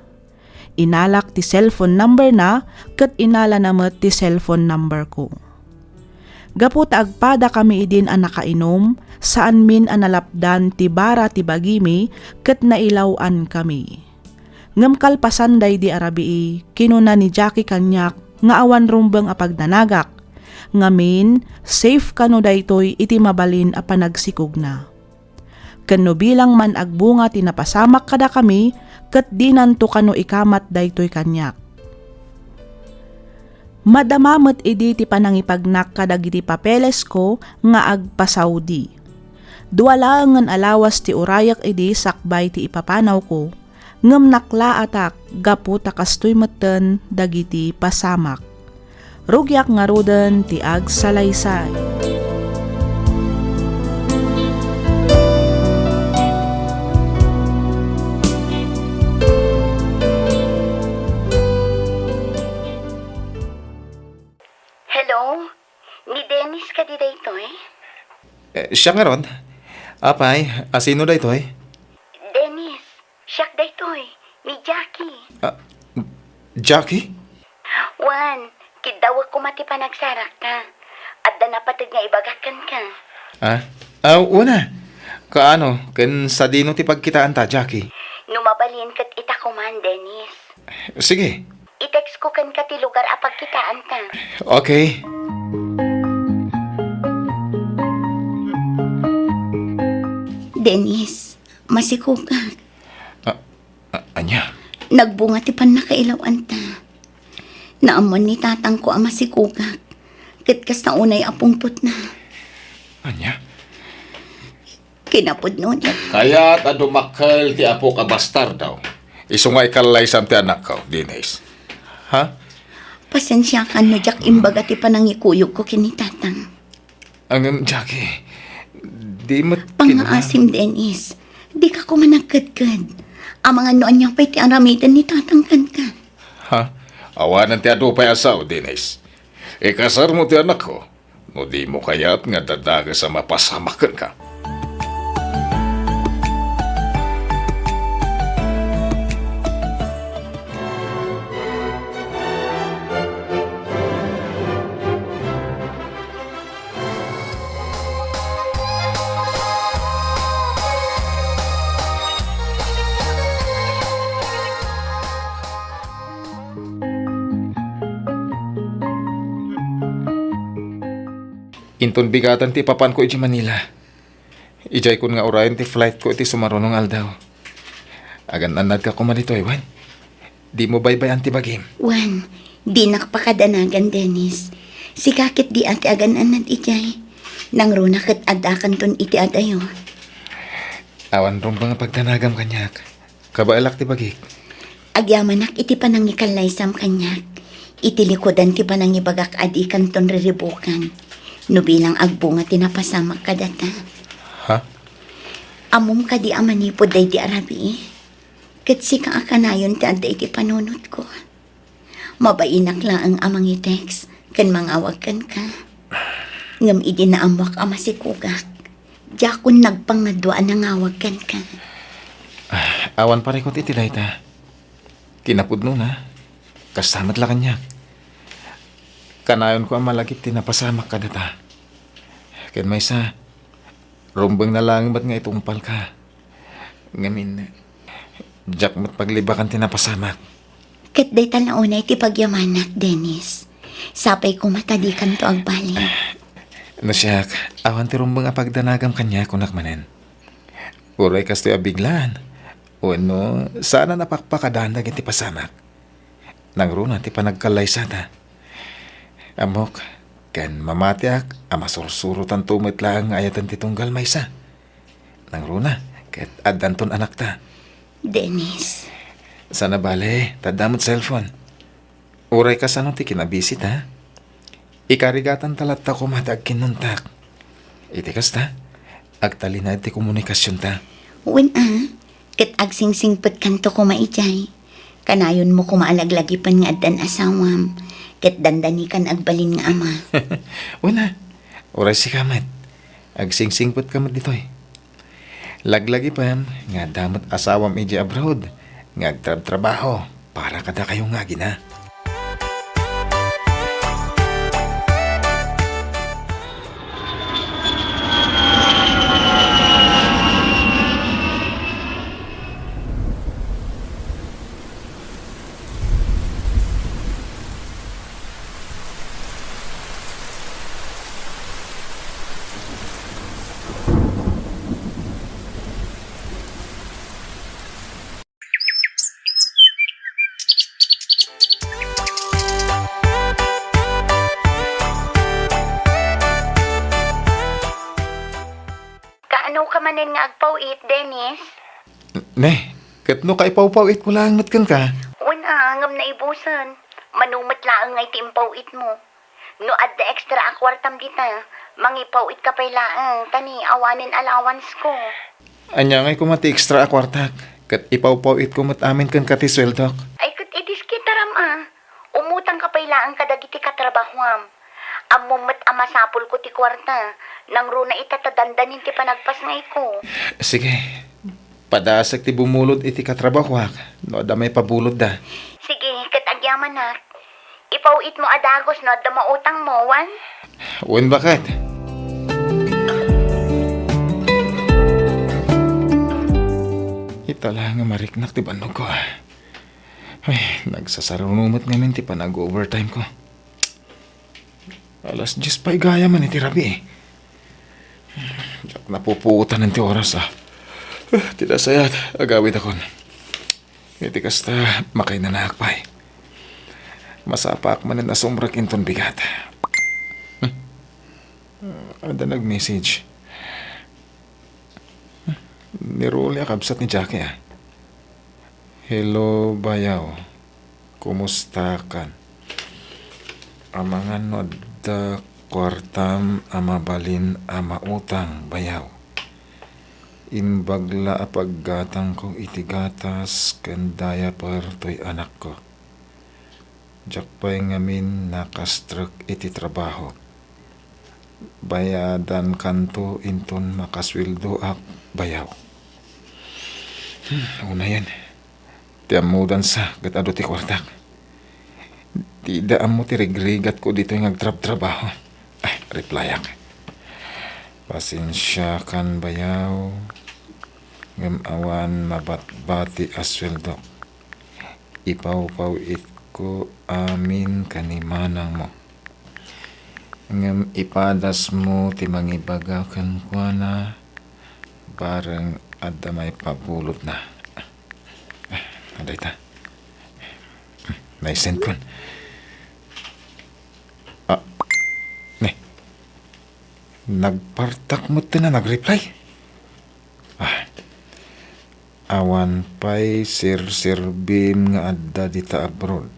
Inalak ti cellphone number na ket inalana met ti cellphone number ko. Gapu ta agpadakami idin a nakainum, saanmin a nalapdan ti bara ti bagimi ket nailaw-ankami. Ngem kalpasan daydi a rabii, kinuna ni Jackie kaniak nga awan rumbeng a pagdanagak. Ngamin, safe kano daytoy iti mabalin a panagsikogna. Ken no bilang man agbunga ti napasamak kadakami, ket dinanto kano ikamat daytoy kaniak. Madama met idi ti panangipagnak kadagiti papelesko nga agpa-Saudi. Dua laengen a lawas ti urayek idi sakbay ti ipapanawko, ngem naklaatak gapu ta kastoy metten dagiti pasamak. Rugiak ngaruden ti agsalaysay. Hello? Ni Dennis kadi daytoy? Eh, siya ngarud. Apay, a sino daytoy? Dennis, siak daytoy, ni Jackie. Ah, Jackie? Wen, kiddawek koma ti panagsarakta. Adda napateg nga ibagak kenka. Ah? Ah, una. Kaano, ken sadino ti pagkitaanta, Jackie? No mabalin ket ita koman, Dennis. Sige. I-text ko kenka ti lugar a pagkitaanta. Okay. Dennis, masikogak. Ah, ah, ania? Nagbunga ti pannakailaw-anta. Naammuan ni tatangko a masikogak. Ket kasta unay a pungtotna. Ania? Kinapudno ni. Kayat a dumakkel ti apok a bastardo. Isu nga ikallaysam ti anakko, Denise. Ha? Pasensiakan no diak imbaga ti panangikuyogko ken ni Tatang. Ngem, Jackie, di met kinuna- Pangngaasim, Dennis. Dika koma nagkedked. Amangan no ania pay ti aramiden ni Tatang kenka. Ha? Awanen ti adu pay a sao, Dennis. Ikasarmo ti anakko, no dimo kayat nga dadages a mapasamak kenka. Inton bigaten ti ipapanko idiay Manila. Idiay kun nga urayen ti flightko iti sumaruno nga aldaw. Agan-annadka koma ditoy, wen? Dimo baybay-an ti bagim. Wen, dinak pakadanagan, Dennis. Sika ket dia ti agan-annad idiay. Nangruna ket addakanton iti adayo. Awan rumbeng a pagdanagam kaniak. Kabaelak ti bagik. Agyamanak iti panangikallaysam kaniak, iti likudan ti panangibagak a dikanton riribukan, no bilang agbunga ti napasamak kadata. Ha? Ammom kadi a manipud daydi a rabii, ket sika a kanayon ti adda iti panunotko. Mabainak laeng a mangitext ken mangawag kenka. Ngem idi naammoak a masikugak, diakon nagpangadua a nangawag kenka. Ah, awan parikut iti dayta. Kinapudnona, kasta met la kaniak. Kanayonko a malagip ti napasamak kadata. Ken maysa, rumbeng na laeng met nga itungpalka. Ngamin, diak met paglibakan ti napasamak. Ket dayta la unay ti pagyamanak, Dennis. Sapay koma ta dikanto agbaliw. No siak, awan ti rumbeng a pagdanagam kaniak, kunak manen. Uray kastoy a biglaan, wenno saan a napakpakadaan dagiti pasamak. Nangruna ti panagkallaysata. Ammok, ken mamatiak a masursurotanto met laeng nga ayaten ti tunggal maysa. Nangruna, ket addanton anakta. Dennis. Saan a bale, ta adda met cellphone. Uray kasano ti kinabisita, ikarigatanta latta koma ti agkinnuntak. Iti kasta, agtalinaed ti komunikasionta. Wen a, ket agsingsingpetkanto koma idiay. Kanayonmo koma a laglagipen nga addan asawam, ket dandanikan agbalin nga ama. Wen a, uray sika met, agsingsingpetka met ditoy. Laglagipem nga adda met asawam idiay abroad nga agtrabtrabaho para kadakayo nga agina. Kaano ka manen nga agpaw-it, Dennis? Ne, ket no kaipawpaw-itko laeng met kenka? Wen a, ngem naibusen. Mano met laeng ngay ti impaw-itmo. No adda extra a kuartam dita, mangipaw-itka pay laeng, ta ni awanen allowance ko. Ania ngay koma ti extra a kuartak? Ket ipawpaw-itko met amin kenka ti sueldok. Ay, ket idiskitaram a. Umutangka pay laeng kadagiti katrabahoam. Ammom met a masapulko ti kuarta. Nangruna ita ta dandanin ti panagpasngayko. Sige. Padasek ti bumulod iti katrabahoak no adda maipabulodda. Sige, ket agyamanak. Ipaw-itmo a dagus no adda mautangmo, wen? Wen, baket. Ita la nga mariknak ti bannogko. Ay, nagsasaruno met ngamin ti panag-overtime ko. Alas dies pay gayam iti rabii. Diak napupuotan ti oras, a. Eh, ti nasayaat, agawidakon. Iti kasta, makainanaak pay. Masapaak manen a sumrek inton bigat. Hmm. Adda nag-message. Ni Rolly a kabsat ni Jackie, a. Hello, bayaw. Kumustakan? Amangan no adda kuartam a mabalin a mautang, bayaw. Imbag la a paggatangko iti gatas ken diaper toy anakko. Diak pay ngamin nakastrek iti trabaho. Bayadankanto inton makasueldoak, bayaw. Hmm, unayen. Ti ammodan sa ket adu ti kuartak. Dida ammo ti rigrigatko ditoy nga agtrabtrabaho. Ah, replyak. Pasensiakan, bayaw. Ngem awan mabatbati a sueldok. Ipawpaw-itko amin ken ni manangmo. Ngem ipadasmo ti mangibaga kenkuana, bareng adda maipabulodna. Ah, adda ita. Naisendkon. Ah, ne. Nagpartak metten a nagreply. Ah, awan pay serserbim nga adda dita abroad.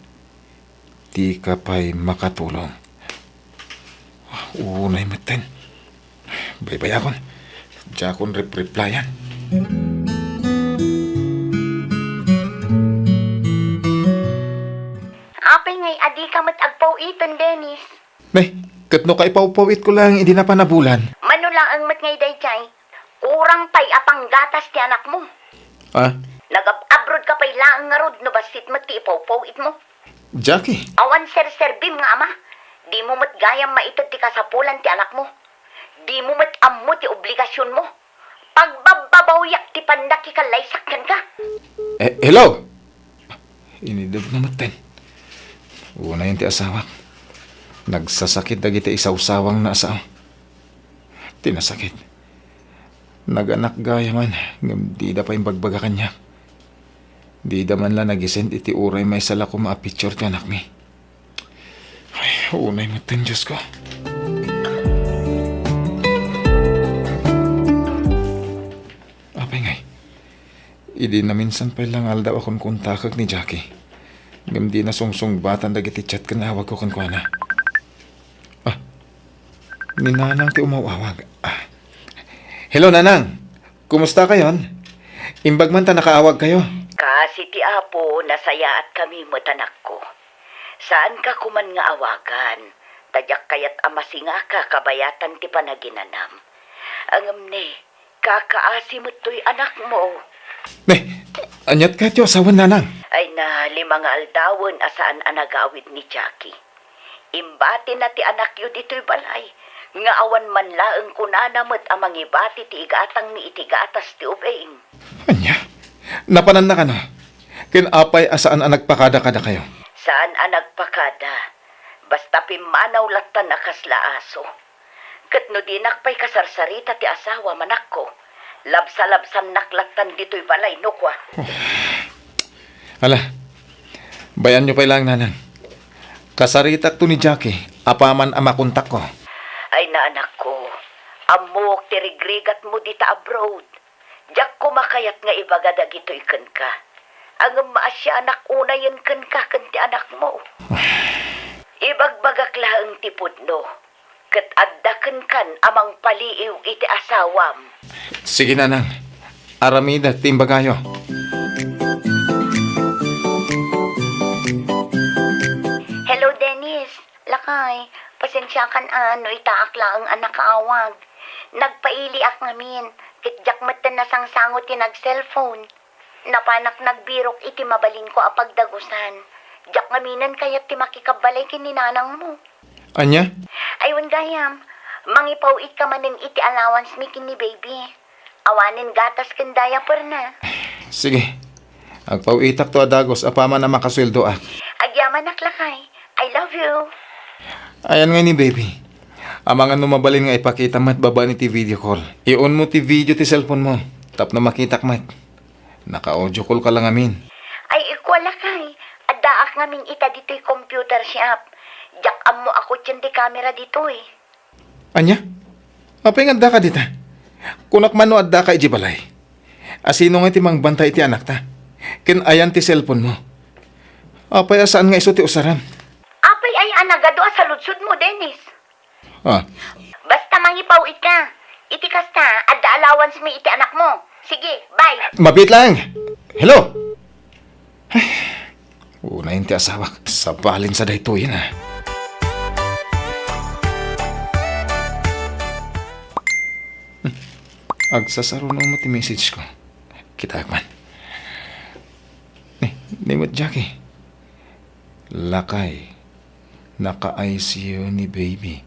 Dika pay makatulong. Unay metten. Baybayakon. Diakon repreplyan. Apay ngay a dika met agpaw-iten, Dennis? Ne, ket no kaipawpaw-itko laeng idi napan a bulan. Mano laeng met ngay daydiay? Kurang pay a panggatas ti anakmo. Ah? Nagab-abroad ka pay laeng ngarud no bassit met ti ipawpaw-itmo. Jackie. Awan serserbim nga ama. Dimo met gayam maited ti kasapulan ti anakmo. Dimo met ammo ti obligasionmo. Pagbabbabawiak ti pandakikallaysak kenka. Eh, hello? Inidebna metten. Unayen ti asawak. Nagsasakit dagiti isawsawangna a sao. Ti nasakit. Naganak gayamen, ngem dida pay imbagbaga kaniak. Dida man la nagisend iti uray maysa la koma a picture ti anakmi. Ay, unay metten, Diosko. Apay ngay? Idi naminsan pay la nga aldaw a kunkuntakek ni Jackie. Ngem dina sungsungbatan dagiti chat ken awagko kenkuana. Ah, ni Nanang ti umaw-awag. Ah. Hello, Nanang! Kumusta kayon? Imbag man ta nakaawag kayo. Kaasi ti Apo, nasayaatkami met, anakko. Saanka koman nga awagan, ta diak kayat a masingaka kabayatan ti panaginanam. Ngem ne, kakaasi met toy anakmo. Ne, aniat kayatyo a sawen, Nanang? Ay na, lima nga aldawen a saan a nagawid ni Jackie. Imbatina ti anakyo ditoy balay, nga awan man laeng kunana met a mangibati ti igatangmi iti gatas ti ubing. Ania? Napananna kano? Ken apay a saan a nagpakada kadakayo? Saan a nagpakada. Basta pimmanaw lattan a kasla aso. Ket no dinak pay kasarsarita ti asawam, anakko, labsalabsannak lattan ditoy balay no kua. Ala, bayanyo pay laeng, Nanang. Kasaritakto ni Jackie apaman a makontakko. Ay na, anakko, ammok ti rigrigatmo dita abroad. Diak koma kayat nga ibaga dagitoy kenka. Ngem maasianak unayen kenka ken ti anakmo. Ibagbagak laeng ti pudno, ket adda kenkan a mangpaliiw iti asawam. Sige, Nanang. Aramidek ti imbagayo. Hello, Dennis. Lakay, pasensiakan a no itaak laeng a nakaawag. Nagpailiak ngamin, ket diak metten nasangsango ti nag-cellphone. Napanak nagbirok iti mabalinko a pagdagusan. Diak ngaminen kayat ti makikabbalay ken ni nanangmo. Ania? Ay, wen gayam, mangipaw-itka manen iti allowance mi ken ni baby. Awanen gatas ken diaper na. Sige. Agpaw-itakto a dagus apaman a makasueldoak. Agyamanak, lakay. I love you. Ayan ngay ni baby. Amangan no mabalin nga ipakita met babaen iti video call. I-on mo ti video ti cellphone mo tapno makitak met. Naka-audio call ka lang amin. Ay, ikua, lakay. Addaak ngamin ita ditoy computer shop. Diak ammo a kotien ti camera ditoy. Ania? Apay nga addaka dita? Kunak man no addaka idiay balay. Asino nga ti mangbantay iti anakta? Ken ayan ti cellphone mo? Apay a saan nga isu ti usarem? Apay ay a nagadu a saludsodmo, Dennis? Ah. Basta mangipaw-it ka. Iti kasta, adda allowance mi iti anakmo. Sige, bye. Mabiit lang. Hello? Ay, unayen ti asawak. Sabalin sa daytoyen, ah. Hmm. Agsasaruno met ti message ko. Kitaek man. Ni, ni met Jackie. Lakay, naka-I C U ni baby.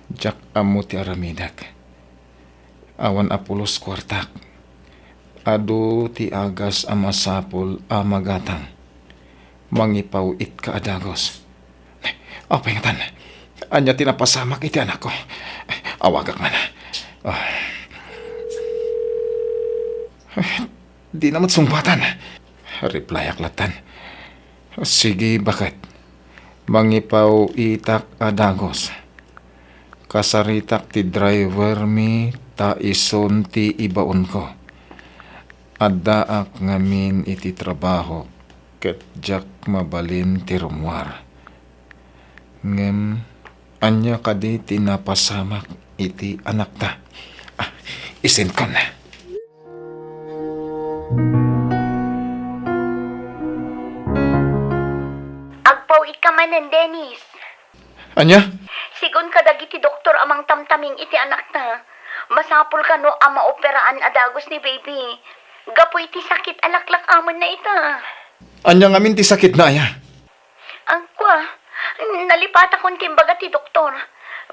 Diak ammo ti aramidek. Awan a pulos kuartak. Adu ti agas a masapul a magatang. Mangipaw-itka a dagus. Apay ngatan? Ania ti napasamak iti anakko? Awagak man. Ah. Dina met sungbatan. Replyak lattan. Sige, baket. Mangipaw-itak a dagus. Kasaritak ti driver mi ta isun ti ibaonko. Addaak ngamin iti trabaho ket diak mabalin ti rummuar. Ngem ania kadi ti napasamak iti anakta? Ah, isendkon. Agpaw-itka manen, Dennis. Ania? Sigun kadagiti doktor a mangtamtaming iti anakta, masapul kano a maoperaan a dagus ni baby gapu iti sakit a laklak-amenna ita. Ania ngamin ti sakitna, aya? Agkua, nalipatakon ti imbaga ti doktor.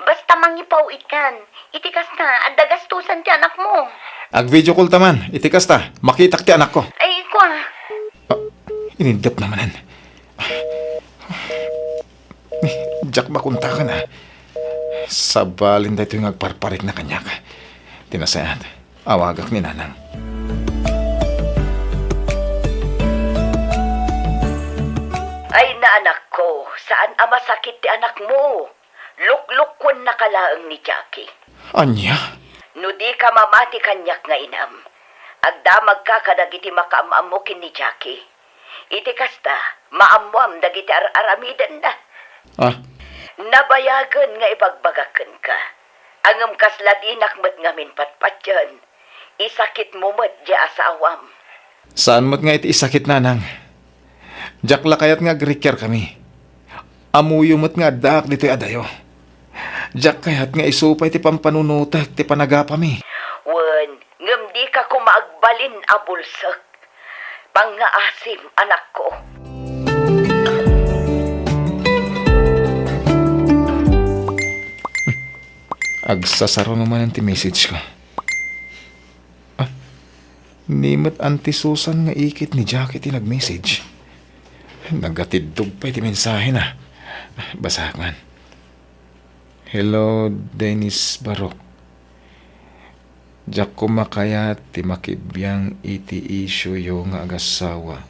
Basta mangipaw-itkan. Iti kasta, adda gastusan ti anakmo. Ag-video call ta man. Iti kasta, makitak ti anakko. Ay, kua. Ah, inindep na manen. Diak makontakan, ah. Sabalin daytoy nga agparparikna kaniak. Ti nasayaat, awagak ni Nanang. Ay, naanakko, saan a masakit ti anakmo. Luklukkuennaka laeng ni Jackie. Ania? No dika mamati kaniak nga inam, agdamagka kadagiti makaam-ammo ken ni Jackie. Iti kasta, maammoam dagiti ar-aramidenna. Ah? Nabayagen nga ibagbagak kenka. Ngem kasla dinak met ngamin patpatien, isakitmo met diay asawam. Saan met nga iti isakit, Nanang. Diak la kayat nga agrikiarkami. Ammoyo met nga addaak ditoy adayo. Diak kayat nga isu pay ti pampanunotek ti panagapami. Wen, ngem dika koma agbalin a bulsek. Pangngaasim, anakko. Agsasaruno manen ti message ko. Ah, ni met Auntie Susan nga ikit ni Jackie ti nag-message. Nagatiddog pay ti mensahena. Basaek man. Hello, Dennis Barok. Diak koma kayat ti makibiang iti isioyo nga agassawa.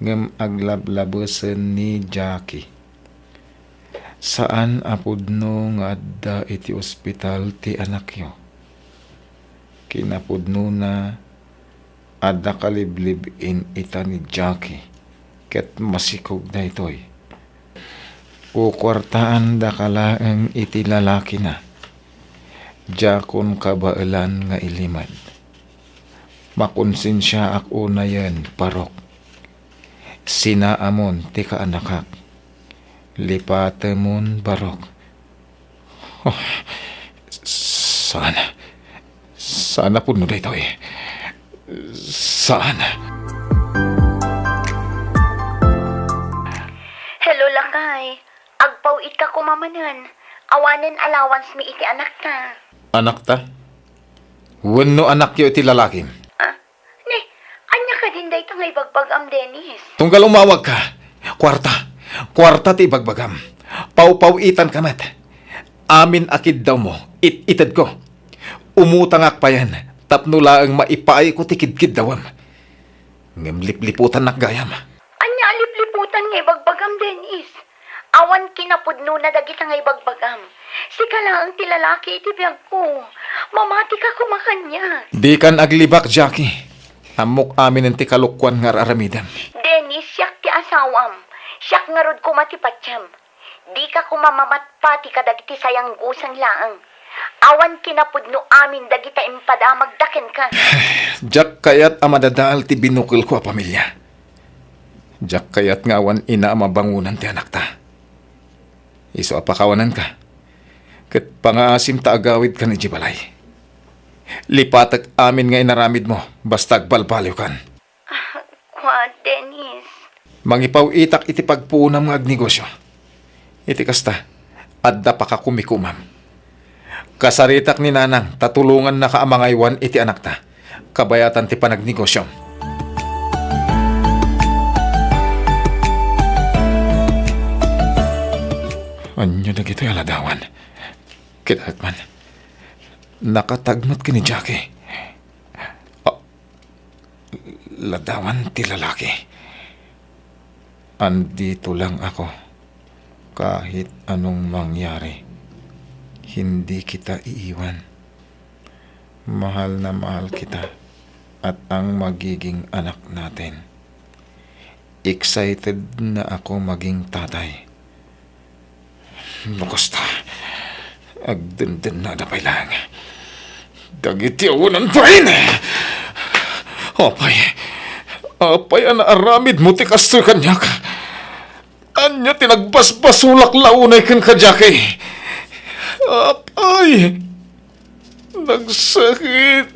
Ngem aglablabesen ni Jackie. Saan a pudno nga adda iti ospital ti anakyo. Kinapudnona, adda kaliblib-in ita ni Jackie, ket masikog daytoy. Kukuartaandaka laeng iti lalakina. Diakon kabaelan nga ilimed. Makonsensiaak unayen, Barok. Sinaamon ti kaanakak. Lipatemon, Barok. Oh, saan? Saan a pudno daytoy? Saan? Hello, lakay. Agpaw-itka koma manen. Awanen allowance mi iti anakta. Anakta? Wenno anakyo iti lalakim? Ah, ne, ania kadin dayta nga ibagbagam, Dennis? Tunggal umawagka, kuarta. Kuarta ti ibagbagam. Pawpaw-itanka met. Amin a kiddawmo, it-itedko. Umutangak payen tapno laeng maipaayko ti kidkiddawem. Ngem lipliputannak gayam. Ania a lipliputan nga ibagbagam, Dennis? Awan kinapudnona dagita nga ibagbagam. Sika laeng ti lalaki iti biagko. Mamatika koma kaniak. Dikan aglibak, Jackie. Ammok aminen ti kalokuan nga ar-aramidem. Dennis, siak ti asawam. Siak ngarud koma ti patiem. Dika koma mamatpati kadagiti sayanggosan laeng. Awan kinapudno amin dagita impadamagda kenka. Diak kayat a madadael ti binukelko a pamilia. Diak kayat nga awan ina a mabangonan ti anakta. Isu a pakawanenka, ket pangaasim ta agawidkan idiay balay. Lipatek amin nga inaramidmo, basta agbalbaliwkan. Ah, kua, Dennis. Mangipaw-itak iti pagpuonam nga agnegosio. Iti kasta, adda pakakumikomam. Kasaritak ni Nanang ta tulongannaka a mangaywan iti anakta, kabayatan ti panagnegosyom. Ania dagitoy a ladawan? Kitaek man, nakatagmet ken ni Jackie. Ah, ladawan ti lalaki. Andito lang ako. Kahit anong mangyari, hindi kita iiwan. Mahal na mahal kita at ang magiging anak natin. Excited na ako maging tatay. Bakas ta, agdendennada pay laeng. Dagiti awanan pay! Apay, apay a naaramidmo ti kastoy kaniak? Ania ti nagbasbasolak la unay kenka, Jackie? Apay! Nagsakit!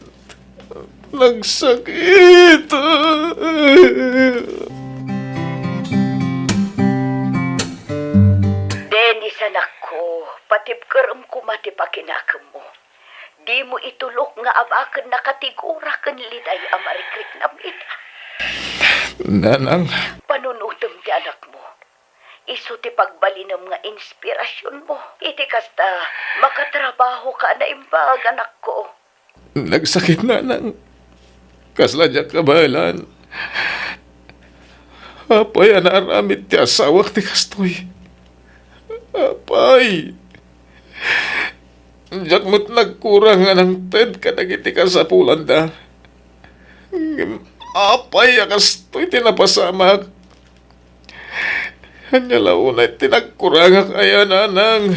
Nagsakit! Dennis, anakko, patibkerem koma ti pakinakemmo. Dimo itulok nga abaken nakatigura ken liday a marikriknam ita. Nanang. Panunotem ti anakmo. Isu ti pagbalinem nga inspirasionmo. Iti kasta, makatrabahoka a naimbag, anakko. Nagsakit, Nanang. Kasla diak kabaelan. Apay a naaramid ti asawak ti kastoy? Apay! Diak met nagkurang nga nangted kadagiti kasapulanda. Ngem apay a kastoy ti napasamak? Ania la unay ti nagkurangak aya, Nanang?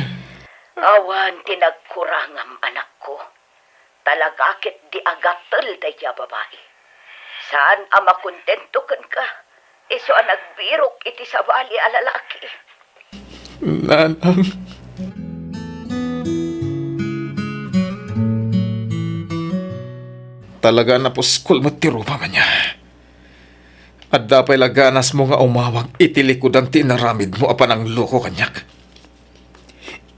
Awan ti nagkurangam, anakko. Talaga ketdi a gatel daydiay a babai. Saan a makontento kenka, isu a nagbirok iti sabali a lalaki. Nanang. Talaga a napuskol met ti rupam ania. Adda pay la ganasmo nga umawag iti likudan ti inaramidmo a panangloko kaniak.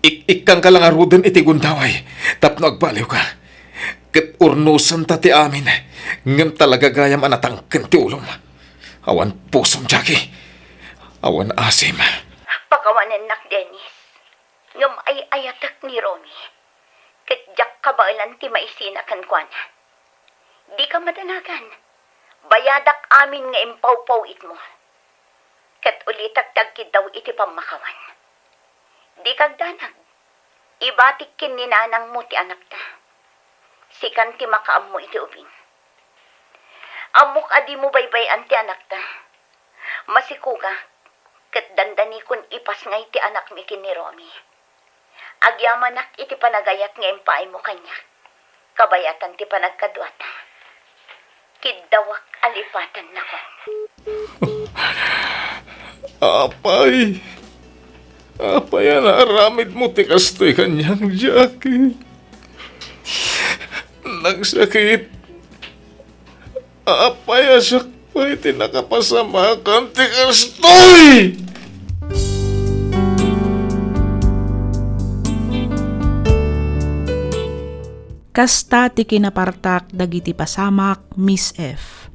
Ik-ikkangka la ngaruden iti gundaway tapno agbaliwka. Ket urnosenta ti amin, ngem talaga gayam a natangken ti ulom. Awan pusom, Jackie. Awan asim. Pakawanennak, Dennis. Ngem ay-ayatek ni Romy. Ket diak kabaelan ti maisina kenkuana. Dika madanagan. Bayadak amin nga impawpaw-itmo. Ket ulitak ti agkiddaw iti pammakawan. Dika agdanag. Ibatik ken ni nanangmo ti anakta. Sikan ti makaammo iti ubing. Ammok a dimo baybay-an ti anakta. Masikogak, ket dandanikon ipasngay ti anakmi ken ni Romy. Agyamanak iti panagayat nga impaaymo kaniak, kabayatan ti panagkaduata. Kiddawak a lipatannakon. Apay! Apay a naaramidmo ti kastoy kaniak, Jackie? Nagsakit. Apay a sakbay ti nakapasamakan ti kastoy! Kasta ti kinapartak dagiti pasamak, Miss F.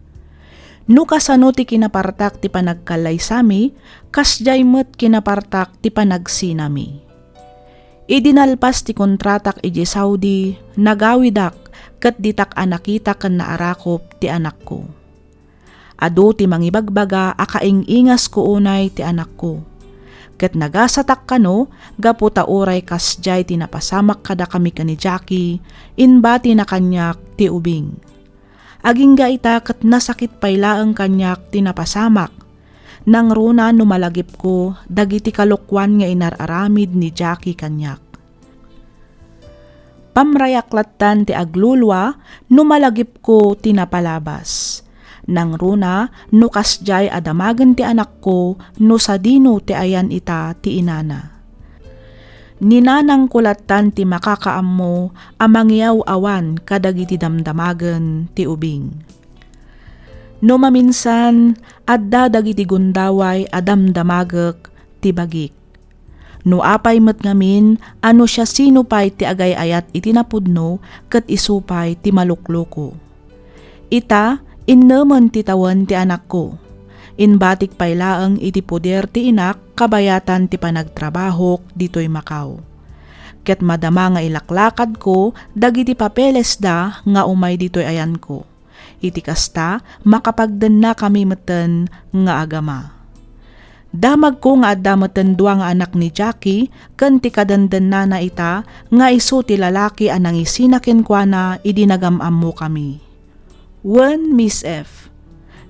No kasano ti kinapartak ti panagkallaysami, kasdiay met kinapartak ti panagsinami. Idi nalpas ti kontratak idiay Saudi, nagawidak ket ditak a nakita ken naarakop ti anakko. Adu ti mangibagbaga a kaing-ingasko unay ti anakko. Ket nagasatak kano gapu ta uray kasdiay ti napasamak kadakami ken ni Jackie, imbatina kaniak ti ubing. Agingga ita ket nasakit pay laeng kaniak ti napasamak. Nangruna no malagipko dagiti kalokuan nga inar-aramid ni Jackie kaniak. Pamrayak lattan ti aglulua no malagipko ti napalabas. Nangruna no kasdiay a damagen ti anakko no sadino ti ayan ita ti inana. Ni nanangko lattan ti makakaammo a mangiyaw-awan kadagiti damdamagen ti ubing. No maminsan, adda dagiti gundaway a damdamagek ti bagik. No apay met ngamin a no siasino pay ti agay-ayat iti napudno ket isu pay ti malukloko. Ita, innemen ti tawen ti anakko. Imbatik pay laeng iti poder ti inak kabayatan ti panagtrabahok ditoy Macau. Ket madama nga ilaklakadko dagiti papelesda nga umay ditoy ayanko. Iti kasta, makapagdennakami metten nga agama. Damagko nga adda metten dua nga anak ni Jackie ken ti kadendennana ita nga isu ti lalaki a nangisina kenkuana idi nagam-ammokami. Wen Miss F.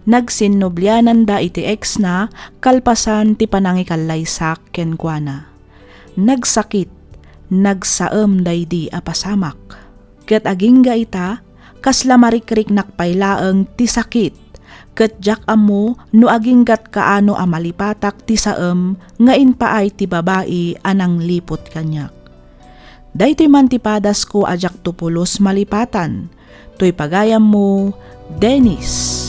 Nagsinnubliananda iti ex-na kalpasan ti panangikallaysak kenkuana. Nagsakit, nagsaem daydi a pasamak. Ket agingga ita, kasla marikriknak pay laeng ti sakit, ket diak ammo no aginggat kaano a malipatak ti saem nga impaay ti babai a nangliput kaniak. Daytoy man ti padasko a diakto pulos malipatan. Toy pagayammo, Dennis.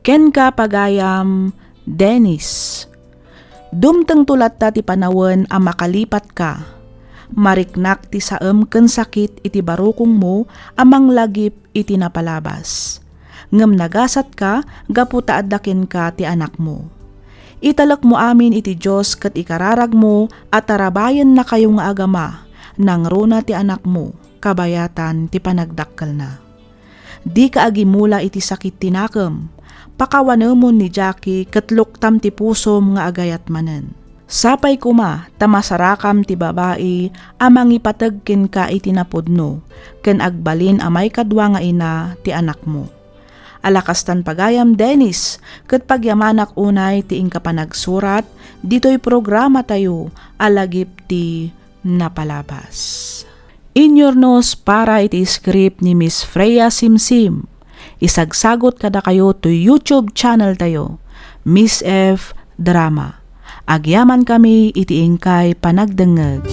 Kenka, pagayam, Dennis. Dumtengto latta ti panawen a makalipatka. Mariknak ti saem ken sakit iti barukongmo a manglagip iti napalabas. Ngem nagasatka gapu ta adda kenka ti anakmo. Italekmo amin iti Dios ket ikararagmo a tarabayennakayo nga agama, nangruna ti anakmo, kabayatan ti panagdakkelna. Dika agimula iti sakit ti nakem. Pakawanemon ni Jackie ket luktam ti pusom nga agayat manen. Sapay koma ta masarakam ti babai a mangipateg kenka iti napudno ken agbalin a maikadua nga ina ti anakmo. Ala kastan pagayam, Dennis, ket pagyamanak unay ti inka panagsurat ditoy programatayo a Lagip ti Napalabas. Inyurnos para iti script ni Miss Freya Simsim. Isagsagot kadakayo to YouTube channel tayo, Miss F Drama. Agyamankami iti inkay panagdengngeg.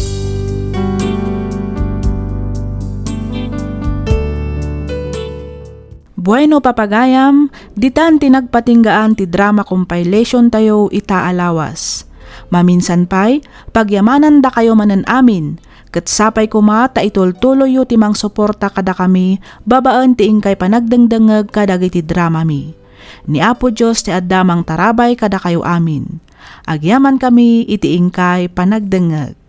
Bueno, papagayam, ditan ti nagpatinggaan ti drama compilation tayo ita a lawas. Maminsan pay, pagyamanandakayo manen amin, ket sapay koma ta itultuloyyo ti mangsuporta kadakami babaen ti inkay panagdengdengngeg kadagiti dramami. Ni Apo Dios ti adda mangtarabay kadakayo amin. Agyamankami iti inkay panagdengngeg.